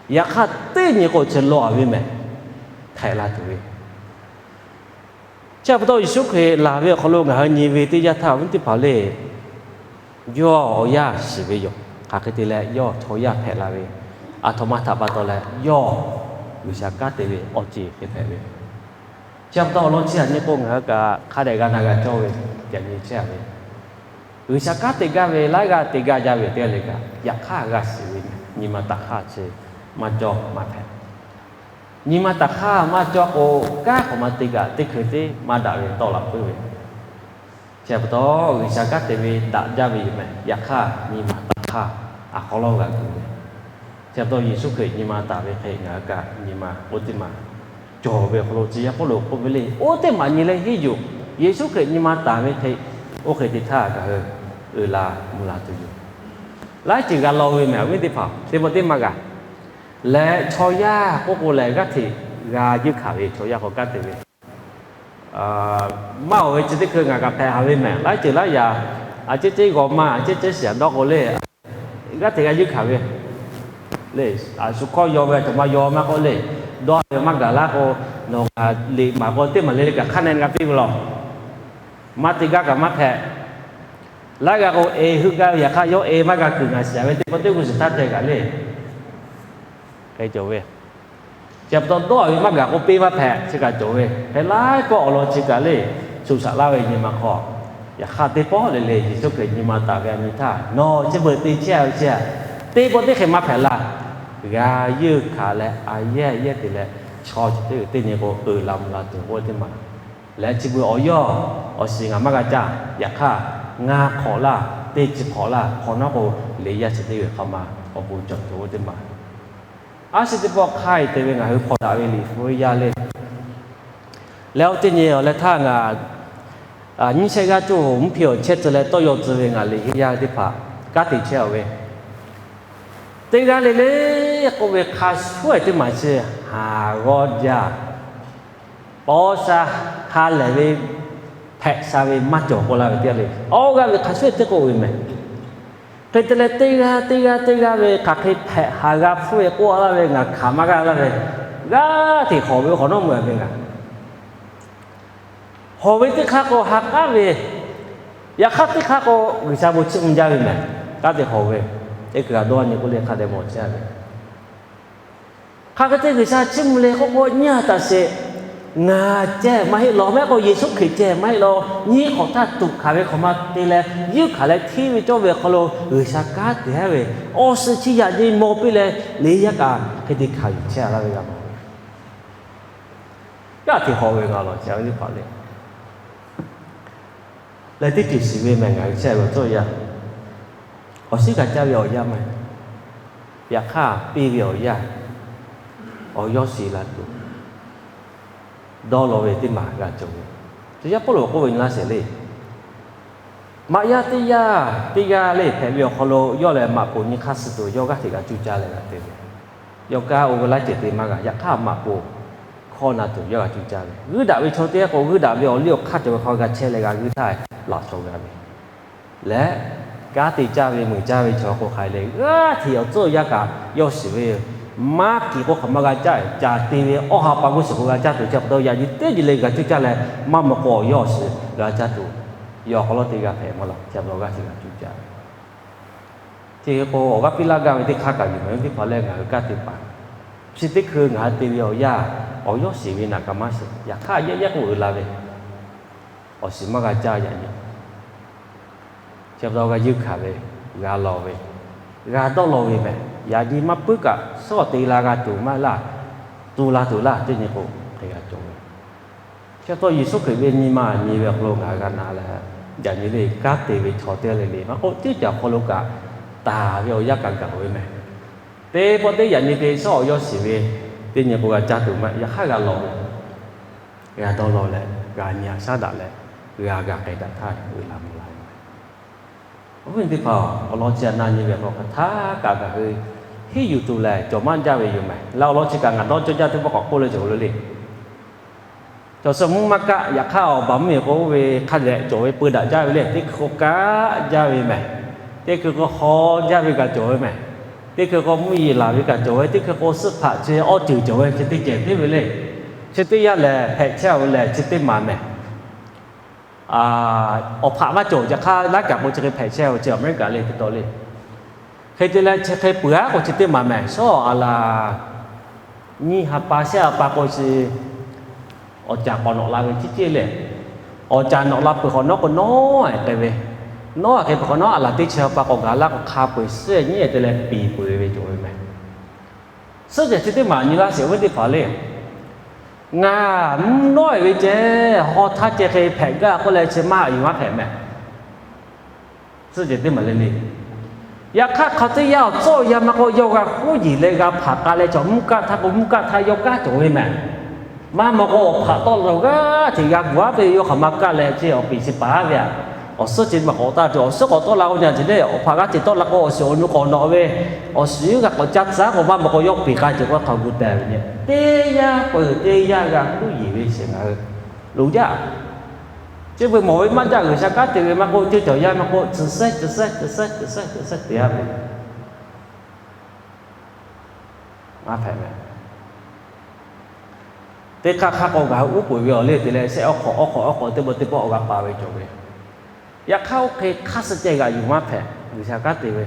Yaꞈ hk'aˇ teˇ nyi k'o chi lawˬ a ve mehˍ, hpehꞈ la tuˬ ve. Chi pa taw Yeˍsuˆ Hkriꞈ laˬ ve awˬ hk'aw lo ngaˬ hui nyi ve teˇ yanˇ htaˇ awˬ viˉ teˇ hpaˍ le, yawˇ awˬ yanˇ shiˍ ve yoˬ. Hk'aˬ hk'e te leh yawˇ chaw yaˇ hpehꞈ la ve, aˬ htoꞈ ma htaꞈ pa taw leh yawˇ G'uiˬsha kanˉ te ve awˬ ceˬ hk'e hpehꞈ ve. Chi pa taw awˬ lawn chi htaꞈ nyi k'o ngaˬ hui kaꞈ hk'a dehꞈ g'a na g'a cawˇ ve, ca nyi chehˇ a ve. G'uiˬsha kanˉ te gaˇ ve laiˉ g'aˇ te gaˇ jaˇ ve teˇ g'aˇ le kaꞈ, yaꞈ hk'aˇ g'a shiˍ ve nyi ma taꞈ hk'aˇ chi maˇ cawˇ maˇ hpehꞈ. Nyi ma taˍ hk'aˇ maˇ cawˬ k'o, kanˉ hk'awꞈ ma te kaꞈ teˇ hkui teˇ maˇ daꞈ ve tawˆ la puiˉ ve. Chi pa taw, G'uiˬsha kanˉ te ve daꞈ jaˇ ve yoˬ mehˬ. Yaꞈ hk'aˇ, nyi ma taˍ hk'aˇ aˬ hk'aw lo g'a gu ve. Chi pa taw, Yeˍsuˆ Hkriꞈ nyi ma taˍ ve hk'e ngaˬ hui kaꞈ nyi ma oˇ teˇ maˬ cawˬ ve awˬ hk'aw lo tcuh yaˇ Pawˇluꞈ k'oˆ ve le, oˇ teˇ maˬ nyi leh henˇ yuˬ. Yeˍsuˆ Hkriꞈ nyi ma taˍ ve hk'e, oˇ hk'e te htaˇ ngaˬ hui uiˍ la mvuh la tuˬ yoˬ. Laiˉ ceuˬ g'a law ve mehˬ, awˬ viˉ teˇ hpaˍ, teˇ pawˆ teˇ maˇ g'a leh chaw yaˇ k'oˆ k'o lehˬ, g'aˇ hteꞈ g'a yeunˇ hkanˍ ve chaw yaˇ k'awꞈ kanˉ te ve. Maˇ oˬ ve chi teˇ hkui ngaˬ kaꞈ hpehꞈ haˍ ve mehˬ. Laiˉ ceuˬ laiˉ yaꞈ, a ciˉ ceˉ g'aw maˇ, a ciˉ ceˉ shiˍ dawˇ k'o le, g'aˇ hteꞈ g'a yeunˇ hkanˍ ve le. A shu hkawˇ yaw ve a cawˬ ma yaw maˇ k'oˆ le, dawˇ ve maˇ gaˬ laˇ k'o, nawˬ ngaˬ liꞈ maˍ k'o teˇ maˬ le le kaꞈ hk'aˇ na g'a piˇ ve law. Maˇ te gaˇ kaꞈ maˇ hpehꞈ. Laiˉ g'a k'o e heuˆ gaˇ ve, yaꞈ hk'aˇ yawˇ e maˇ g'a kuiˬ ngaˬ shiˍ ve teˇ pawˆ teˇ g'uˇ suhˍ htaˇ tehꞈ kaꞈ le. Hk'e cawˬ ve. Chi pa taw dawˇ ve maˇ gaˬ k'o peˇ maˇ hpehꞈ chi kaꞈ cawˬ ve. Hk'e laiˉ pawˆ awˬ lawn chi kaꞈ le, shuˍ shaꞈ laˇ ve nyi ma hk'aw, yaꞈ hk'aˇ teˇ pawˆ le le Yeˍsuˆ Hkriꞈ nyi ma taˍ ve a nyi htaˇ, nawˬ chi beuꞈ te chehˇ ve chi, teˇ pawˆ teˇ hk'e maˇ hpehꞈ laˇ. G'a yeunˇ hkanˍ leh a yehˇ yehˇ te leh, chaw chi teˇ g'uiˬ teˇ nyi k'o uiˍ la mvuh la tuˬ k'oˆ ve teˇ maˬ leh, chi beuꞈ awˬ yawˇ awˬ shiˍ ngaˬ maˇ g'a caˇ. Yaꞈ hk'aˇ, ngaˬ hk'awꞈ laˇ, teˇ chi hk'awꞈ laˇ hk'awꞈ nawˉ k'o, le yaˇ chi teˇ g'uiˬ hk'a ma awˬ bon cawˬ tuˬ k'oˆ teˇ maˬ. A shu teˇ pawˆ hk'a e te ve ngaˬ hui hpawnˬ daꞈ ve liꞈ hpu ve yaˇ le. Leh oˇ teˇ nyi awˬ leh htaˇ ngaˬ nyiˇ shehˆ g'aˇ coˇ mvuhˇ hpiˇ awˬ chehˇ tcuh leh tawˇ yaw tcuh ve ngaˬ liꞈ henˇ yaˇ teˇ hpaˍ kanˉ te chehˇ a ve. Teˇ g'aˇ le le k'oˆ ve hk'a shuˍ e teˇ maˬ chi haˍ g'awˇ jaˇ. Paw sha ha lehˬ ve hpehꞈ sha ve maˇ cawˬ k'oˆ laˇ ve teˇ g'aˇ le. Awˬ g'aˇ ve hk'a shuˍ e teˇ k'oˆ ve mehˬ. Hk'e te leh teˇ g'aˇ teˇ g'aˇ teˇ g'aˇ ve hk'aˬ hk'e hpehꞈ haˍ g'a hpfuhˇ ve k'oˆ laˇ ve ngaˬ hkanˍ maˇ g'a laˇ ve, g'aˇ hteꞈ hawˬ ve hawˬ nawˉ meuˇ ve ngaˬ hawˬ ve teˇ hk'aˇ k'o ha k'aˉ ve, yaꞈ hk'aˇ teˇ hk'aˇ k'o G'uiˬsha bon chiˇ mvuh jaˇ ve mehˬ. Kanˉ te hawˬ ve, teˇ hkui g'a dawˇ nyi k'oˆ le hk'a dehꞈ mawˬ chehˇ ve. Hk'aˬ hk'e te G'uiˬsha chiˇ mvuh le k'oˆ k'o, nyiˇ ha taˍ sheˍ ngaˬ ceh maˇ heˆ law, maˇ heˆ k'o Yeˍsuˆ Hkriꞈ ceh maˇ heˆ law, nyiˇ hk'awꞈ htaˇ tuꞈ hkanˍ ve hk'awꞈ ma te leh, yeunˇ hkanˍ leh hteˇ ve cawˇ ve awˬ hk'aw lo G'uiˬsha kanˉ te haˉ ve, awˬ suhˍ chi yaꞈ nyi mawˬ piˇ leh, le yaˇ kaꞈ hk'e te hkanˍ yuˬ chehˇ a laˇ ve g'a mawˬ ve. G'aˇ hteꞈ hawˬ ve ngaˬ lawˬ ca ve teˇ hpaˍ le. Leh teˇ ceuˬ shiˍ ve mehˬ ngaˬ hui chehˇ ve awˬ tcuhˇ yaˇ, awˬ shinˉ g'a caˇ ve awˬ yanˇ maˇ heˆ. Yaꞈ hk'aˇ piˇ ve awˬ yanˇ, awˬ yawˇ shiˍ la tuˬ dawˇ law ve teˇ maˬ g'a cawˬ ve. Tcuh yaˇ Pawˇluꞈ k'oˆ ve nyi laˇ sheˍ le. Maꞈ yaˇ teˇ yanˇ teˇ g'aˇ le hpehꞈ ve awˬ hk'aw lo yawˇ lehˬ maꞈ poˍ nyi hk'aˇ suh tuˬ yawˇ g'aˇ hteꞈ g'a cuˇ caˇ leh g'a te ve. Yawˇ kanˉ oˇ ve laiˉ ceuˬ te maˇ g'a. Yaꞈ hk'aˇ maꞈ poˍ hkawˇ na tuˬ yawˇ g'a cuˇ caˇ ve. G'uiˇ daꞈ ve chaw teˇ g'aˇ k'o, g'uiˇ daꞈ ve awˬ liˇ awˬ hk'aˇ cawˬ ve hk'aw g'a chehˇ leh g'a g'uiˇ htaˇ laꞈ shaw g'a ve. Leh kanˉ te caˇ ve meuˬ caˇ ve chaw k'o hk'aˬ hk'e le, g'aˇ hteꞈ awˬ tcuhˇ yaˇ kaꞈ yawˇ shiˍ ve, maˇ kiˬ k'o hk'aˬ ma g'a caˇ, caˬ te ve awˬ ha pa g'uˇ suhˍ k'o g'a caˇ tuˬ chi pa taw yaꞈ nyi teˇ nyi le g'a cuˇ caˇ leh, maˇ maw k'o awˬ yawˇ awˬ shiˍ g'a caˇ tuˬ, yawˇ awˬ hk'aw lo teˇ g'aˇ hpehꞈ maˇ laˬ. Chi pa taw g'aˇ hteꞈ g'a cuˇ caˇ ve. Chi k'o awˬ g'aˇ piˇ laˇ gaˇ ve teˇ hk'aˇ kaꞈ yuˬ mehˍ ve teˇ hpaˍ leh ngaˬ hui kanˉ te paˍ. Chi teˇ hkui ngaˬ hui te ve awˬ yanˇ, awˬ yawˇ shiˍ ve naꞈ kaꞈ maˇ shiˍ. Yaꞈ hk'aˇ yehˉ yehˉ k'oˆ uiˍ la ve, awˬ shiˍ maˇ g'a caˇ yaꞈ nyi. Chi pa taw g'a yeunˇ hkanˍ ve, g'a lawˬ ve, g'a dawˇ law ve mehˬ. Yaꞈ nyi maˇ puiˉ kaꞈ suhˉ awˬ te la g'a tuˬ maˇ laˇ, tu la tuˬ laˇ teˇ nyi k'o hk'e g'a cawˬ ve. Chi pa taw Yeˍsuˆ Hkriꞈ ve nyi ma nyi ve awˬ hk'aw lo ngaˬ hui g'a na leh, yaꞈ nyi le kanˉ te ve chaw teˇ g'aˇ le le maˇ k'oˆ, teˇ caˬ awˬ hk'aw lo kaꞈ taˍ ve awˬ yanˇ kaꞈ gaˬ ve mehˬ. Teˇ pawˆ teˇ yaꞈ nyi te suhˉ awˬ yawˇ shiˍ ve teˇ nyi k'o g'a caˇ tuˬ maˇ, yaꞈ hk'aˇ g'a lawˬ ve, g'a dawˇ law leh, g'a nyi aꞈ shaˉ daꞈ leh, g'a g'a k'ai daꞈ htaˇ uiˍ la mvuh la ve mehˬ. Awˬ viˉ teˇ hpaˍ, awˬ lawn chi htaꞈ na nyi ve awˬ hk'aw hk'aˬ htaˇ kaꞈ ngaˬ hui henˇ yuˬ tuˬ lehˬ cawˬ maˇ jaˇ ve yoˬ mehˬ. Leh awˬ lawn chi kaꞈ ngaˬ dawˇ cawˇ jaˇ teˇ pawˆ k'awꞈ k'oˆ leh cawˬ le le. Cawˬ suh mvuhˇ maˇ kaˆ, yaꞈ hk'aˇ awˬ baˬ mvuhˇ miˬ k'o oˇ ve hk'a dehꞈ cawˬ ve peu daꞈ jaˇ ve le. Teˇ hkui k'o kaˆ jaˇ ve mehˬ. Teˇ hkui k'o haw jaˇ ve kaꞈ cawˬ ve mehˬ. Teˇ hkui k'o mvuhˇ yeˬ laˬ ve kaꞈ cawˬ ve, teˇ hkui k'o suhˆ hpaꞈ chi awˇ ceuˬ cawˬ ve chi teˇ cehˬ teˇ ve le. Chi teˇ yanˇ lehˬ hpehꞈ chehˇ ve lehˬ chi teˇ maˬ mehˬ. Awˬ hpaꞈ maˇ cawˬ, yaꞈ hk'aˇ laiˉ kaꞈ k'o chi hk'e hpehꞈ chehˇ ve chi Aˍmeˍriˆkaꞈ le teˇ taw le. Hk'e te leh chi hk'e peuˬ aˉ k'o chi teˇ maˬ mehˬ. Shawˉ aˬ laˬ nyiˇ ha pa shehˆ ha pa k'o chi awˬ caˍ k'awꞈ nawꞈ la ve ciˉ ceˇ lehˬ, awˬ caˍ nawꞈ la peuˬ hk'awꞈ nawˉ k'o nawˉ hk'e ve, nawˉ hk'e peuˬ hk'awꞈ nawˉ aˬ laˬ teˇ chi ha pa k'awꞈ gaˬ laˇ k'o hk'a peu-eˬ suhˉ nyiˉ te leh piˍ peuˬ ve cawˬ ve mehˬ. Suhˉ cehˬ chi teˇ maˬ nyi laˇ sheˍ ve teˇ hpaˍ le. Ngaˬ mvuhˇ nawˉ ve ceh haw htaˇ ceh hk'e hpehꞈ gaˇ k'oˆ leh chi maˇ yuˬ maˇ hpehꞈ mehˍ. Suhˉ ceh teˇ maˬ le le. Yaꞈ hk'aˇ hk'aˬ teˇ yanˇ awˬ tcuhˉ awˬ yanˇ maˇ k'oˆ, yawˇ g'a huˉ yeˬ leh g'a hpaˍ k'a leh cawˬ mvuhˇ kaˆ htaˇ k'o, mvuhˇ kaˆ htaˇ yawˇ kaˉ cawˬ ve mehˍ. Maˇ maw k'o, awˬ hpaꞈ tawˆ la g'aˇ hteꞈ g'a gu aˉ ve, yawˇ hk'aˬ ma kaˆ leh chi awˬ piˍ chi paˍ aˉ ve aꞈ. Awˬ suhˉ ceh maˬ k'awꞈ taˇ tuˬ, awˬ suhˉ k'awꞈ tawˆ la k'o, nyaˇ ceh le, awˬ hpaꞈ g'aˇ hteꞈ tawˆ la k'o, awˬ shiˍ awˬ nu k'awꞈ nawꞈ ve, awˬ shiˍ g'a k'awꞈ ca tcuhˉ k'o, maˇ maw k'o yawˇ piˍ k'a ceh k'o hk'aˬ gu teh ve nyi. Teˇ yanˇ peuˬ teˇ yanˇ g'a huˉ yeˬ ve shehˍ ngaˬ hui loˍ jaˇ. Chi beuꞈ mawˬ ve maˇ jaˇ, G'uiˬsha kanˉ te ve maˇ k'oˆ, ceuˇ cawˬ yaˇ maˇ k'oˆ, tcuh sehˉ ceh sehˉ ceh sehˉ ceh sehˉ ceh sehˉ te aˉ ve maˇ hpehꞈ ve. Teˇ hk'aˇ hk'aˇ k'o, ngaˬ hui uˉ peunˍ ve awˬ liˇ te leh shehˆ awˉ hk'awꞈ awˉ hk'awꞈ awˉ hk'awꞈ teˇ pawˆ teˇ pawˆ awˬ g'a paˍ ve cawˬ ve. Yaꞈ hk'aˇ oˇ hk'e hk'aˇ suh ceh g'aꞈ yuˬ maˇ hpehꞈ, G'uiˬsha kanˉ te ve,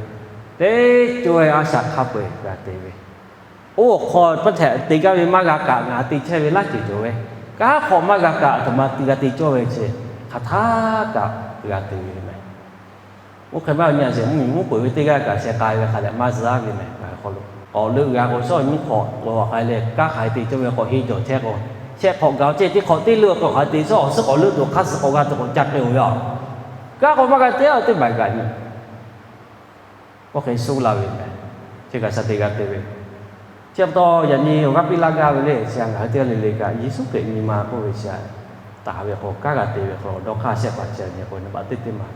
teˇ co e a shaꞈ hk'a peu-eˬ g'a te ve. Oˇ awˬ hk'aw hpfuhˇ htaꞈ te gaˇ ve maˇ g'a kaꞈ, ngaˬ te chehˇ ve laˇ ceuˬ cawˬ ve, kanˉ hk'awꞈ maˇ g'a kaꞈ, aˬ htoꞈ ma te g'a te cawˇ ve chi hk'aˬ htaˇ kaꞈ g'a te ve mehˍ. Oˇ hk'e maˇ nyi a shehˍ mvuhˇmiˬ mvuhˇ peunˍ ve teˇ g'aˇ kaꞈ sheh k'ai ve hk'a dehꞈ maˇ zuhˆ aˉ ve mehˍ. Ngaˬ hui hk'aw lo k'awꞈ leuˆ g'a k'o, shawˉ nyiˇ hk'awꞈ k'o hk'aˬ hk'e le, kanˉ hk'aˬ hk'e te cawˇ ve k'awꞈ henˇ jawˬ chehˇ k'o, shehˆ hk'awꞈ gaˬ ceh teˇ hk'awꞈ teˇ leuˆ k'o hk'aˬ hk'e te shawˉ awˬ suhˉ k'awꞈ leuˆ tuˬ hk'aˇ suh k'awꞈ g'a tuˬ k'awꞈ ca k'ai-oˬ ve aˬ. Kanˉ k'o maˇ g'a te-a teˇ baˬ g'aꞈ nyi. Oˇ hk'e suh la ve mehˍ. Chi kaꞈ sha te g'a te ve. Chi pa taw yaꞈ nyi awˬ g'aˇ piˇ laˇ gaˇ ve le, chi ngaˬ hui teˇ g'aˇ le le kaꞈ Yeˍsuˆ Hkriꞈ nyi ma k'oˆ ve chi taˍ ve k'o, kanˉ g'a te ve k'o, dawˇ hk'aˇ shehˆ hpaˍ chi nyi k'o, nyi baꞈ teˇ teˇ maˬ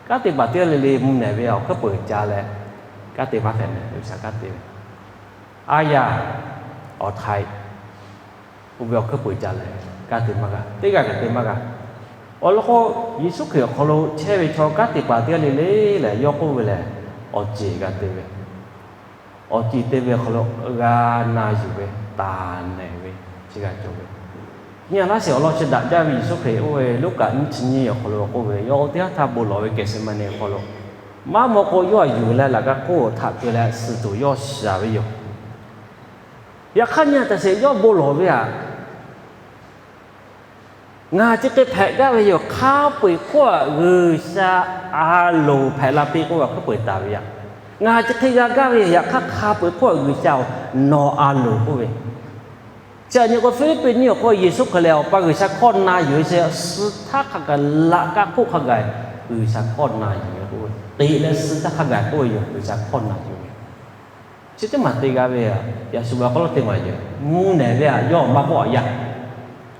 kanˉ te paˍ teˇ g'aˇ le le mvuhˇ nehˬ ve awˬ hkuiˉ peuˬ ca leh, kanˉ te maˇ hpehꞈ mehˍ. G'uiˬsha kanˉ te ve, a yaˇ, awˬ htaiˍ, oˇ ve awˬ hkuiˉ peuˬ ca leh kanˉ te maˇ g'a, teˇ g'aˇ kaꞈ te maˇ g'a. Awˬ lawn k'o, Yeˍsuˆ Hkriꞈ awˬ hk'aw lo chehˇ ve chaw kanˉ te paˍ teˇ g'aˇ le le lehˬ, yawˇ k'oˆ ve lehˬ, awˬ ceˬ g'a te ve, awˬ ceˬ te ve awˬ hk'aw lo g'a na yuˬ ve, taˍ nehˬ ve chi g'a cawˬ ve. Nyi a laˇ sheˍ awˬ lawn chi daꞈ jaˇ ve Yeˍsuˆ Hkriꞈ oˇ ve Luˉkaꞈ nyiˇ chi nyiˇ awˬ hk'aw lo k'oˆ ve, yawˇ teˇ haˉ htaˇ bon lawˬ ve Kehˍseˍmaˍneˍ awˬ hk'aw lo, maˇ maw k'o yawˇ a yuˬ leh laꞈ ka hk'oˆ htaꞈ keu leh suh tuˬ yawˇ shaˍ ve yoˬ. Yaꞈ hk'aˇ nyi a taˍ sheˍ yawˇ bon lawˬ ve aꞈ, ngaˬ chi hk'e hpehꞈ gaˇ ve yoˬ. Hk'a peu-eˬ hk'oˆ aꞈ G'uiˬsha a loˍ hpehꞈ la piˇ k'oˆ ve awˬ hkuiˉ peuˬ taˍ ve aꞈ, ngaˬ chi hk'e g'a gaˇ ve yoˬ. Yaꞈ hk'aˇ hk'a peu-eˬ hk'oˆ aꞈ G'uiˬsha-oˬ, nawˬ a loˍ k'oˆ ve, chi aꞈ nyi k'o, Hpiˇliˇpiˆ nyiˇ awˬ hk'oˆ Yeˍsuˆ Hkriꞈ lehˬ, Awˬ pa G'uiˬsha hkawˇ na yuˬ ve chi suh htaˇ hk'a gaˬ laꞈ ka hk'oˆ hk'a gaˬ G'uiˬsha hkawˇ na yuˬ ve k'oˆ ve, teꞈ leh suh htaˇ hk'a gaˬ k'oˆ ve yoˬ. G'uiˬsha hkawˇ na yuˬ ve chi teˇ maˬ te g'a ve aꞈ, yaꞈ shu ve awˬ hk'aw lo teˇ maˬ yoˬ. Mvuhˇ nehˬ ve aꞈ yawˇ maˇ k'oˆ aꞈ yaˇ,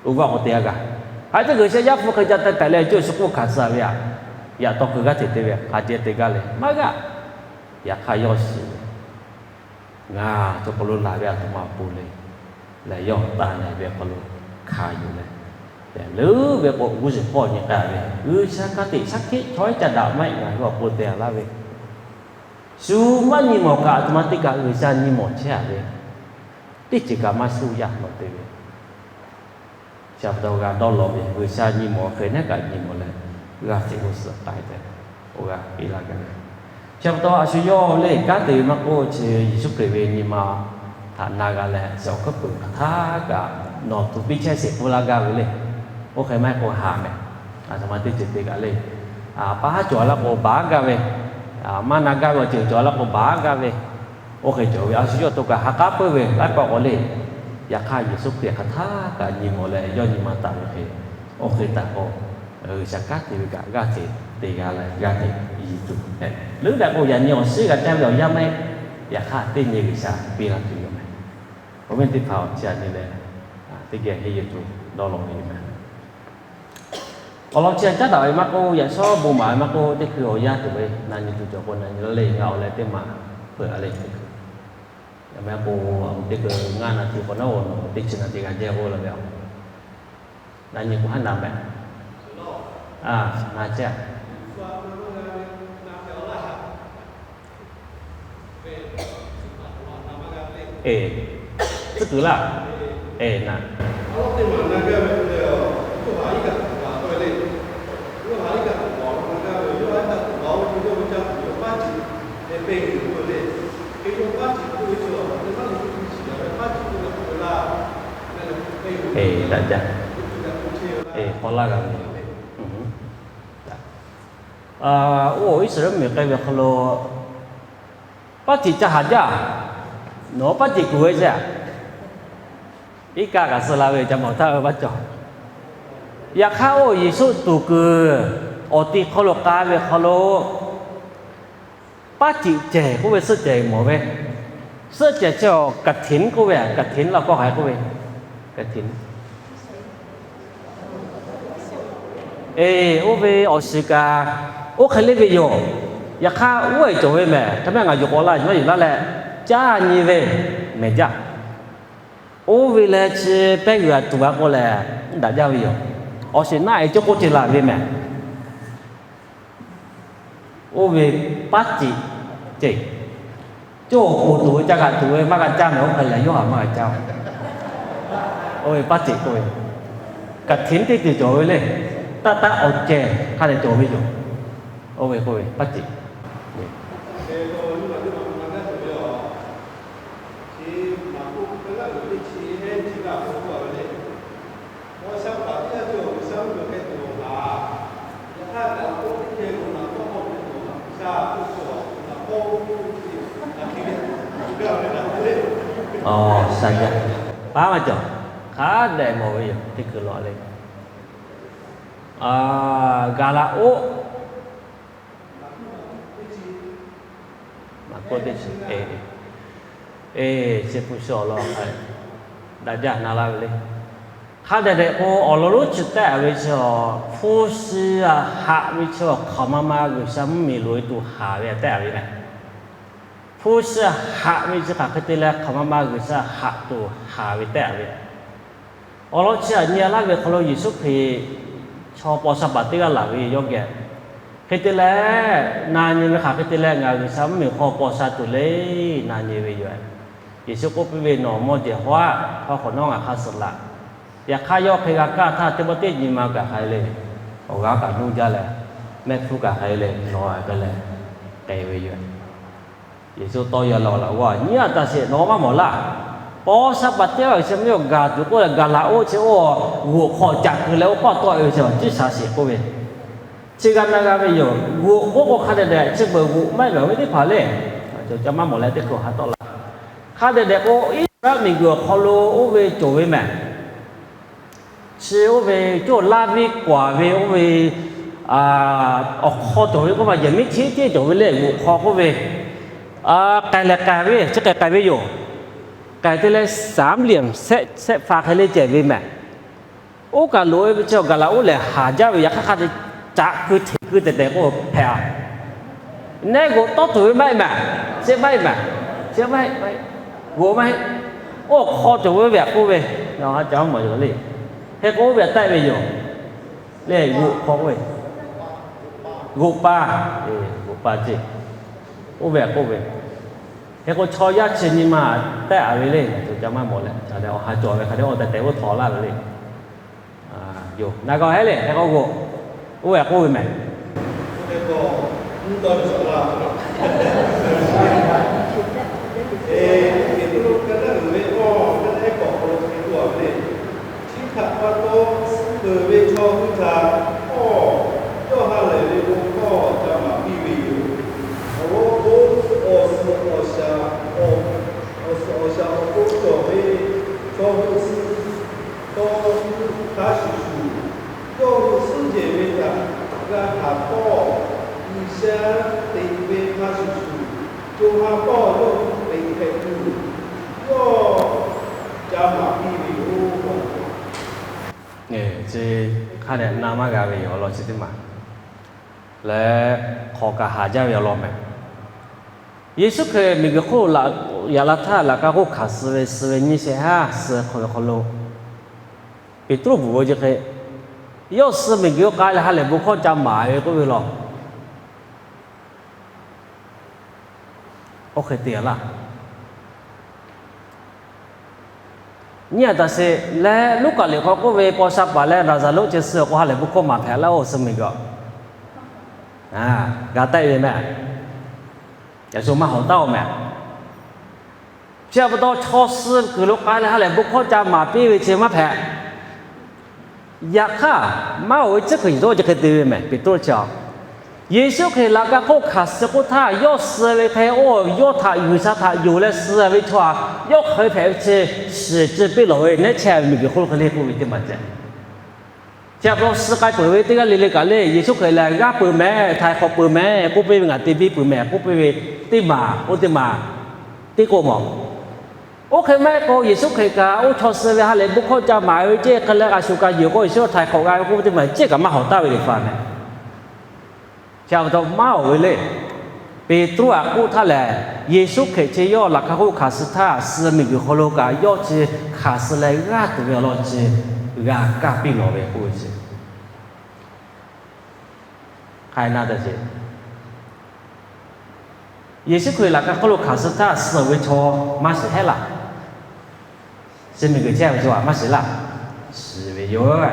oˇ vaˇ k'awꞈ te a g'a. Hk'aˬ hk'e te G'uiˬsha yaˇ hpu hk'e ca te tehꞈ leh cawˇ shu k'oˆ hkanˍ suh ve aꞈ, yaꞈ taw hkui g'aˇ hteꞈ te ve hk'a ceh te gaˇ leh maˇ g'aˇ. Yaꞈ hk'aˇ yawˇ shiˍ ve, ngaˬ chaw hk'aw lo laˬ ve aˬ htoꞈ ma pon le, lehˬ yawˇ taˍ nehˬ ve awˬ hk'aw lo hkanˍ yuˬ leh, tehꞈ leuˉ ve k'o, g'uˇ suhˍ hpawˇ nyi k'ai ve G'uiˬsha hk'a teꞈ shaˉ hkiˆ chaw iˉ ca daꞈ maˇ heˆ ngaˬ hui awˬ pon te a laˇ ve, shu maˇ nyi mawˬ kaꞈ aˬ htoꞈ ma teˇ kaꞈ G'uiˬsha nyi mawˬ chehˇ a ve, teˇ ceuˬ kaꞈ maˇ shuˉ yaˇ lawˬ te ve. Chi pa taw g'a dawˇ law ve G'uiˬsha nyi mawˬ hk'e nehˉ kaꞈ nyi mawˬ leh, g'aˇ hteꞈ g'uˇ suhˍ k'ai tehꞈ, oˇ g'aˇ piˇ laˇ gaˇ ve. Chi pa taw a shu yawˇ le kanˉ te ve maˇ k'oˆ, chi Yeˍsuˆ Hkriꞈ ve nyi ma htaꞈ na g'a leh, chi awˬ hkuiˉ peuˬ hk'aˬ htaˇ kaꞈ nawˬ htoꞈ piˇ chehˇ sheˍ k'oˆ laˇ gaˇ ve le. Oˇ hk'e maˇ heˆ k'o haˍ mehˍ. Aˬ htoꞈ ma teˇ ceuˬ te kaꞈ le, pa haˉ cawˬ laˇ k'o baˬ gaˇ ve, maˇ na gaˇ ve awˬ ceuˬ cawˬ laˇ k'o baˬ gaˇ ve, oˇ hk'e cawˬ ve a shu yawˇ to kaꞈ ha k'aˉ peuˇ ve laiˉ pawˆ k'awꞈ le. Yaꞈ hk'aˇ Yeˍsuˆ Hkriꞈ hk'aˬ htaˇ kaꞈ nyi mawˬ leh yawˇ nyi ma taˍ ve hk'e, oˇ hk'e taˍ k'o, G'uiˬsha kanˉ te ve kaꞈ g'aˇ hteꞈ te g'a leh g'aˇ hteꞈ yi tuˬ leuˉ daꞈ k'o, yaꞈ nyi awˬ shiˉ g'a caˇ ve awˬ yanˇ maˇ heˆ. Yaꞈ hk'aˇ teˇ nyi G'uiˬsha piˇ laˇ tuˬ yoˬ mehˍ. Awˬ viˉ teˇ hpaˍ-oˬ, chi aꞈ nyi leh teˇ geh henˇ yuˬ tuˬ dawˇ law ve yoˬ mehˍ. Awˬ lawn chi aꞈ caˉ daꞈ ve maˇ k'oˆ, yaꞈ shawˉ bon maˍ ve maˇ k'oˆ, teˇ hkui awˬ yanˇ tuˬ ve na nyi tuˬ cawˬ k'o na nyi laˇ le, ngaˬ awˬ leh teˇ maˬ hpeuꞈ a le. Yaꞈ mehˍ k'o, teˇ hkui ngaˇ na ti k'awꞈ naˉ-oˬ, nawˬ teˇ chi na ti g'a jehˇ k'oˆ la ve a. Na nyi k'o haˉ na mehˍ. Na chehˇ a. Eˬ, tcuhˉ kuiˬ laˇ. Eˬ, na. Eˬ, daꞈ jaˇ. Eˬ, k'awꞈ laˇ g'a ve. Oˇ Iˉsaˍreˍlaˆ miˬ k'ai ve hk'aw lo paˉ tiꞈ ca haˍ jaˇ. Nawˬ paˉ tiꞈ kuˬ ve ceˇ. Iˉ kaˆ kaꞈ suh la ve ca mawˬ htaˇ ve maˇ cawˬ. Yaꞈ hk'aˇ, oˇ Yeˍsuˆ tuˍ kuiˬ awˬ ti hk'aw lo k'a ve hk'aw lo paˉ ceꞈ cehˬ k'oˆ ve suhˆ cehˬ mawˬ ve, suhˆ cehˬ chi awˬ kaˍ htiˍ k'oˆ ve, kaˍ htiˍ laˇ kawˇ hk'aˬ hk'e k'oˆ ve, kaˍ htiˍ. Eˬ, oˇ ve awˬ shiˍ kaꞈ oˇ hk'e le ve yoˬ. Yaꞈ hk'aˇ, oˇ e cawˬ ve mehˬ, hk'e mehˆ ngaˬ yuˬ k'awꞈ la yuˬ maˇ yuˬ laˇ leh, caˇ nyi ve mehˬ jaˇ. Oˇ ve leh chi pehˇ g'uiˬ a tuˬ a k'o lehˬ, daꞈ jaˇ ve yoˬ. Awˬ shiˍ naˆ e cawˇ k'oˆ ce la ve mehˬ. Oˇ ve paˉ ceꞈ cehˬ, cawˇ awˬ poˬ tuˬ ve ca kaꞈ tuˬ ve maˇ g'a caˇ mehˬ, oˇ hk'e lehˬ yawˇ haꞈ maˇ g'a caˇ. Oˇ ve paˉ ceꞈ k'oˆ ve, kaˍ htiˍ teˇ ceuˬ cawˬ ve le. Taˇ taˇ awˬ cehˬ hk'a dehꞈ cawˬ ve yoˬ. Oˇ ve k'oˆ ve paˉ ceꞈ. Awˬ, sha jaˇ. Paˉ maˇ cawˬ. Hk'a dehꞈ mawˬ ve yoˬ, teˇ hkui lawˬ le. Gaˍ laꞈ oˆ, maˍ kawˇ teˇ chi, eˬ, chi hpu shi awˬ lawn hk'a daꞈ jaˇ na laˇ ve le. Hk'a dehꞈ dehꞈ k'o, awˬ lawn lonˉ chi tehˆ a ve chi, hpu shi haꞈ ve chi hk'aˬ ma ma G'uiˬsha mvuhˇmiˬ loꞈ e tuˬ haˍ ve tehˆ a ve mehˬ. Hpu shi haꞈ ve chi hk'aˬ hk'e te leh hk'aˬ ma ma G'uiˬsha haꞈ tuˬ haˍ ve tehˆ a ve. Awˬ lawn chi aꞈ nyi a laˇ ve hk'aw lo Yeˍsuˆ Hkriꞈ chaw paw sha paˍ teˇ g'aˇ laˬ ve yawˇ geh, hk'e te leh, na nyi ve hk'aˬ hk'e te leh ngaˬ G'uiˬsha mvuhˇmiˬ hk'aw paw sha tuˬ le, na nyi ve yoˬ. Yeˍsuˆ k'oˆ piˇ ve, Nawˬ mawˇ jeˬ haw aˆ, hk'aw hk'awꞈ nawˉ ngaˬ hk'a suh laꞈ. Yaꞈ hk'aˇ, yawˇ hk'e g'a kaˇ htaˇ, teˇ pawˆ teˇ nyi ma kaꞈ hk'aˬ hk'e le, awˬ g'aˇ kaꞈ nuˇ jaˇ leh, mehˆ hpfuhˇ kaꞈ hk'aˬ hk'e le, nawˬ hk'e leh k'ai ve yoˬ. Yeˍsuˆ tawˇ yaw la laꞈ g'awˇ nyi a taˍ sheˍ, nawˬ maˇ mawˬ laˇ. Paw sha paˍ teˇ g'aˇ ve chi mvuhˇ miˬ gaˬ tuˬ k'oˆ leh gaˬ laꞈ oˆ chi oˇ g'oꞈ hk'aw caꞈ keu leh oˇ k'awˇ tawˆ e ve chi awˬ ciˉ sha sheˍ k'oˆ ve, chi g'a na g'a ve yoˬ. G'oꞈ k'oˆ k'o hk'a dehꞈ dehꞈ chi beuꞈ g'oꞈ maˇ heˆ ve teˇ hpaˍ le, ca maˇ mawˬ leh teˇ hkui haꞈ tawˆ la. Hk'a dehꞈ dehꞈ k'o, Iˉsaˍreˍlaˆ miˬguiˬ awˬ hk'aw lo oˇ ve cawˬ ve mehˬ. Chi oˇ ve cawˇ laˇ viˉ k'aˬ ve oˇ ve awˬ hk'aw cawˬ ve k'oˆ ma, yehˬ miˉ htiˉ tiˉ cawˬ ve le, g'oꞈ hk'aw k'oˆ ve, k'ai lehˬ k'ai ve, chi k'ai k'ai ve yoˬ. K'ai te leh สามเหลี่ยม shehˆ fa hk'e le cehˬ ve mehˬ. Oˇ kaˬ loꞈ e ve chi gaˬ laꞈ oˆ lehˬ haˍ jaˇ ve, yaꞈ hk'aˇ hk'a te caꞈ keu hteꞈ keu tehˬ tehˬ k'o hpehꞈ a. Nehˆ g'oꞈ tawˇ tuˬ ve maˇ heˆ mehˬ, shehˆ maˇ heˆ mehˬ, shehˆ maˇ heˆ, g'oꞈ maˇ heˆ. Oˇ hk'aw cawˬ ve ve aꞈ k'oˆ ve, a ca maˇ mawˬ yoˬ le. Hk'e k'o oˇ ve aꞈ tehˆ ve yoˬ. Lehˬ g'oꞈ hk'aw k'oˆ ve, g'oꞈ pa, g'oꞈ pa ceˇ, oˇ ve aꞈ k'oˆ ve. Hk'e k'o chaw yaˇ chi nyi ma tehˆ a ve le, ca maˇ mawˬ leh, awˬ ha cawˬ ve hk'a dehꞈ awˬ tehˬ tehˬ oˇ htaw laˇ ve le. Yoˬ, na g'a heˆ le, hk'e k'o g'oꞈ, oˇ ve aꞈ k'oˆ ve mehˬ. Chi htaꞈ pa taw, suh peuˬ ve chaw hui htaꞈ htawˇ, yawˇ ha lehˬ ve bon hkawˇ ca maˍ piˇ ve yoˬ. Awˬ lawn k'o, awˬ suhˍ awˬ shaˍ, awˬ suhˍ awˬ shaˍ awˬ pon cawˬ ve chaw hui suh tawˇ hk'a shuˍ shuˍ, yawˇ hui suhˉ jehˬ ve htaꞈ g'a htaꞈ htawˇ, G'uiˬsha teꞈ ve hk'a shuˍ shuˍ, co ha tawˇ yawˇ hui teꞈ hpehꞈ tuˬ, yawˇ ca maˍ piˇ ve yoˬ. Chi hk'a dehꞈ na maˇ g'a ve yoˬ, awˬ lawn chi teˇ maˬ leh hk'awꞈ kaꞈ haˍ jaˇ ve awˬ lawn mehˬ. Yeˍsuˆ Hkriꞈ miˬguiˬ hk'oˆ lo yaꞈ la htaˇ, laꞈ ka hk'oˆ hkanˍ suh ve, suh ve nyiˇ shehˆ haˉ suh hk'aw ve hk'aw lo, Peˍtruˆ bvuhꞈ ve chi hk'e, yawˇ suh miˬguiˬ k'ai leh ha lehˬ bon hkawˇ ca maˍ ve k'oˆ ve law. Oˇ hk'e te laˇ. Nyi a taꞈ sheˍ leh, Luˉkaꞈ liꞈ hk'aw k'oˆ ve, paw sha paˍ leh Laˍzaˍruˆ chi suh k'o ha lehˬ bon hkawˇ maˍ hpehꞈ laˇ-oˬ, suh miˬguiˬ. G'a tehˆ ve mehˬ. Yaꞈ shu maˇ hawˍ taˉ-oˬ mehˬ. Chi pa taw chaw suh kuiˬ lo k'ai leh ha lehˬ bon hkawˇ ca maˍ piˇ ve chi maˇ hpehꞈ. Yaꞈ hk'aˇ, maˇ oˬ ve tcuhˉ kuiˬ yehˬ dawˇ chi hk'e te ve mehˬ, Peˍtruˆ chi a. Yeˍsuˆ Hkriꞈ laꞈ ka hk'oˆ hkanˍ suh k'oˆ htaˇ, yawˇ suh ve hk'e, oˇ yawˇ htaꞈ G'uiˬsha htaꞈ yonˍ leh suh ve chaw htaꞈ yawˇ hk'aˬ hk'e hpehꞈ ve chi shiˍ ciˇ piˇ lawˬ ve, nehˉ chehˇ ve miˬguiˬ hk'oˆ lo hk'e le k'oˆ ve teˇ maˬ ceh. Chi pa taw suh k'ai peuˬ ve teˇ g'aˇ le le kaꞈ le, Yeˍsuˆ Hkriꞈ lehˬ g'aˇ peuˬ mehˍ, htaiˍ hk'awꞈ peuˬ mehˍ k'oˆ piˇ ve, ngaˬ te biˇ peuˬ mehˍ k'oˆ piˇ ve teˇ maˬ, oˇ teˇ maˬ teˇ k'oˆ mawˬ. Oˇ hk'e maˇ heˆ k'o, Yeˍsuˆ Hkriꞈ kaꞈ oˇ chaw suh ve ha lehˬ bon hkawˇ ca maˍ ve ceˇ hk'e leh g'a shu ka yuˬ k'o, Yeˍsuˆ htaiˍ hk'awꞈ g'a ve k'oˆ ve teˇ maˬ ceˇ kaꞈ maˇ hawˍ taˍ ve le faˍ mehˍ. Chi pa taw maˇ awˬ ve le. Peˍtruˆ htaꞈ k'oˆ htaˇ lehˬ, Yeˍsuˆ Hkriꞈ chi yawˇ laꞈ ka hk'oˆ hkanˍ suh htaˇ, suh miˬguiˬ hk'aw lo kaꞈ yawˇ chi hkanˍ suh leh g'aˇ tuˬ ve awˬ lawn chi g'a kaˇ piˇ lawˬ ve k'oˆ ve chi hk'ai na te ce. Yeˍsuˆ Hkriꞈ laꞈ ka hk'oˆ lo hkanˍ suh htaˇ suh ve chaw maˇ shiˍ hehˉ laˇ. Suh miˬguiˬ chehˇ ve chaw maˇ shiˍ laˇ. Shiˍ ve yoˬ.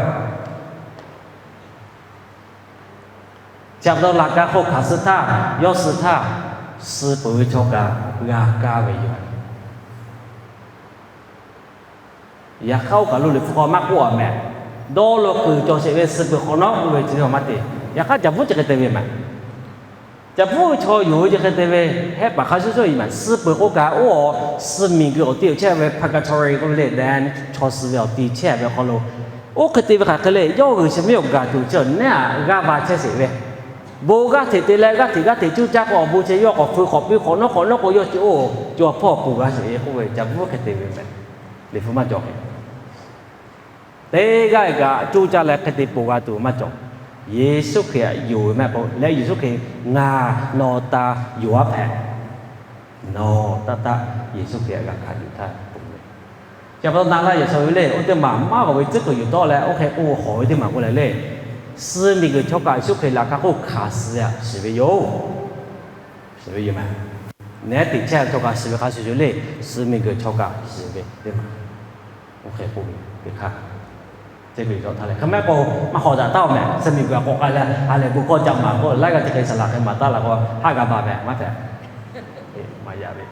Chi pa taw laꞈ ka hk'oˆ hkanˍ suh htaˇ, yawˇ suh htaˇ, suh peuˬ ve chaw kaꞈ g'a kaˇ ve yoˬ. Yaꞈ hk'aˇ oˇ kaˬ lo Liꞈ hpu hk'aw maˇ k'oˆ a mehˍ. Dawˇ law kuiˬ cawˬ sheˍ ve suh peuˬ hk'awꞈ nawˉ k'oˆ ve chi maˇ te. Yaꞈ hk'aˇ caˍ bvuˉ chi hk'e te ve mehˍ. Caˍ bvuˉ ve chaw yonˍ ve chi hk'e te ve, hehˆ paˍ hk'a shuˍ shuˍ yi mehˍ. Suh peuˬ k'oˆ kaꞈ oˇ suh miˬguiˬ awˬ ti awˬ chehˇ ve purgatory k'oˆ ve le, dehꞈ chaw suh ve awˬ ti chehˇ ve hk'aw lo, oˇ hk'e te ve hk'aˬ hk'e le, yawˇ g'uiˬ chi miˇ awˬ gaˬ tuˬ chi awˬ nehˉ aꞈ g'aˇ va chehˇ sheˍ ve, bon g'aˇ hteꞈ te leh g'aˇ hteꞈ g'aˇ hteꞈ cuˇ caˇ k'o awˬ bon chi yawˇ k'awꞈ feu k'awꞈ piˇ hk'awꞈ nawˉ hk'awꞈ nawˉ k'o yawˇ chi oˇ caw hpawˇ peuˬ g'a sheˍ ve k'oˆ ve, caˍ bvuˉ hk'e te ve mehˍ. Liꞈ hpu maˇ cawˬ hk'e teˇ g'aˇ kaꞈ coˇ caˇ leh hk'e te ponˬ g'a tuˬ maˇ cawˬ. Yeˍsuˆ Hkriꞈ htaꞈ yonˍ ve maˇ k'o leh, Yeˍsuˆ Hkriꞈ ngaˬ nawˬ taˇ yonˍ aˉ hpehꞈ, nawˬ taˇ taˇ Yeˍsuˆ Hkriꞈ htaꞈ g'a hkanˍ yuˬ htaˇ ponˬ ve. Chi pa taw na laˇ yaꞈ shaw ve le, oˇ teˇ maˬ maˇ g'awˬ ve tcuhˉ kuiˬ yuˬ tawˆ leh oˇ hk'e k'oˆ hawˍ ve teˇ maˬ k'oˆ leh le, suh miˬguiˬ chaw kaꞈ Yeˍsuˆ Hkriꞈ laꞈ ka hk'oˆ hkanˍ suh shiˍ ve yoˬ. Shiˍ ve yoˬ mehˍ. Nehˉ teꞈ chehˇ ve chaw kaꞈ shiˍ ve hk'a shuˍ shuˍ le, suh miˬguiˬ chaw kaꞈ shiˍ ve teˇ maˬ. Oˇ hk'e k'oˆ ve teˇ hk'aˇ, teˇ ve cawˬ htaˇ leh hk'e maˇ k'o, maˇ hawˍ daꞈ taˉ-oˬ mehˍ. Suh miˬguiˬ k'awꞈ k'ai leh ha lehˬ bon hkawˇ ca maˍ k'o, laiˉ g'aˇ chi hk'e saˍ laꞈ hk'e maˍ taˉ la k'o, haˉ g'a ba mehˍ maˇ tehꞈ, maˇ yaꞈ ve.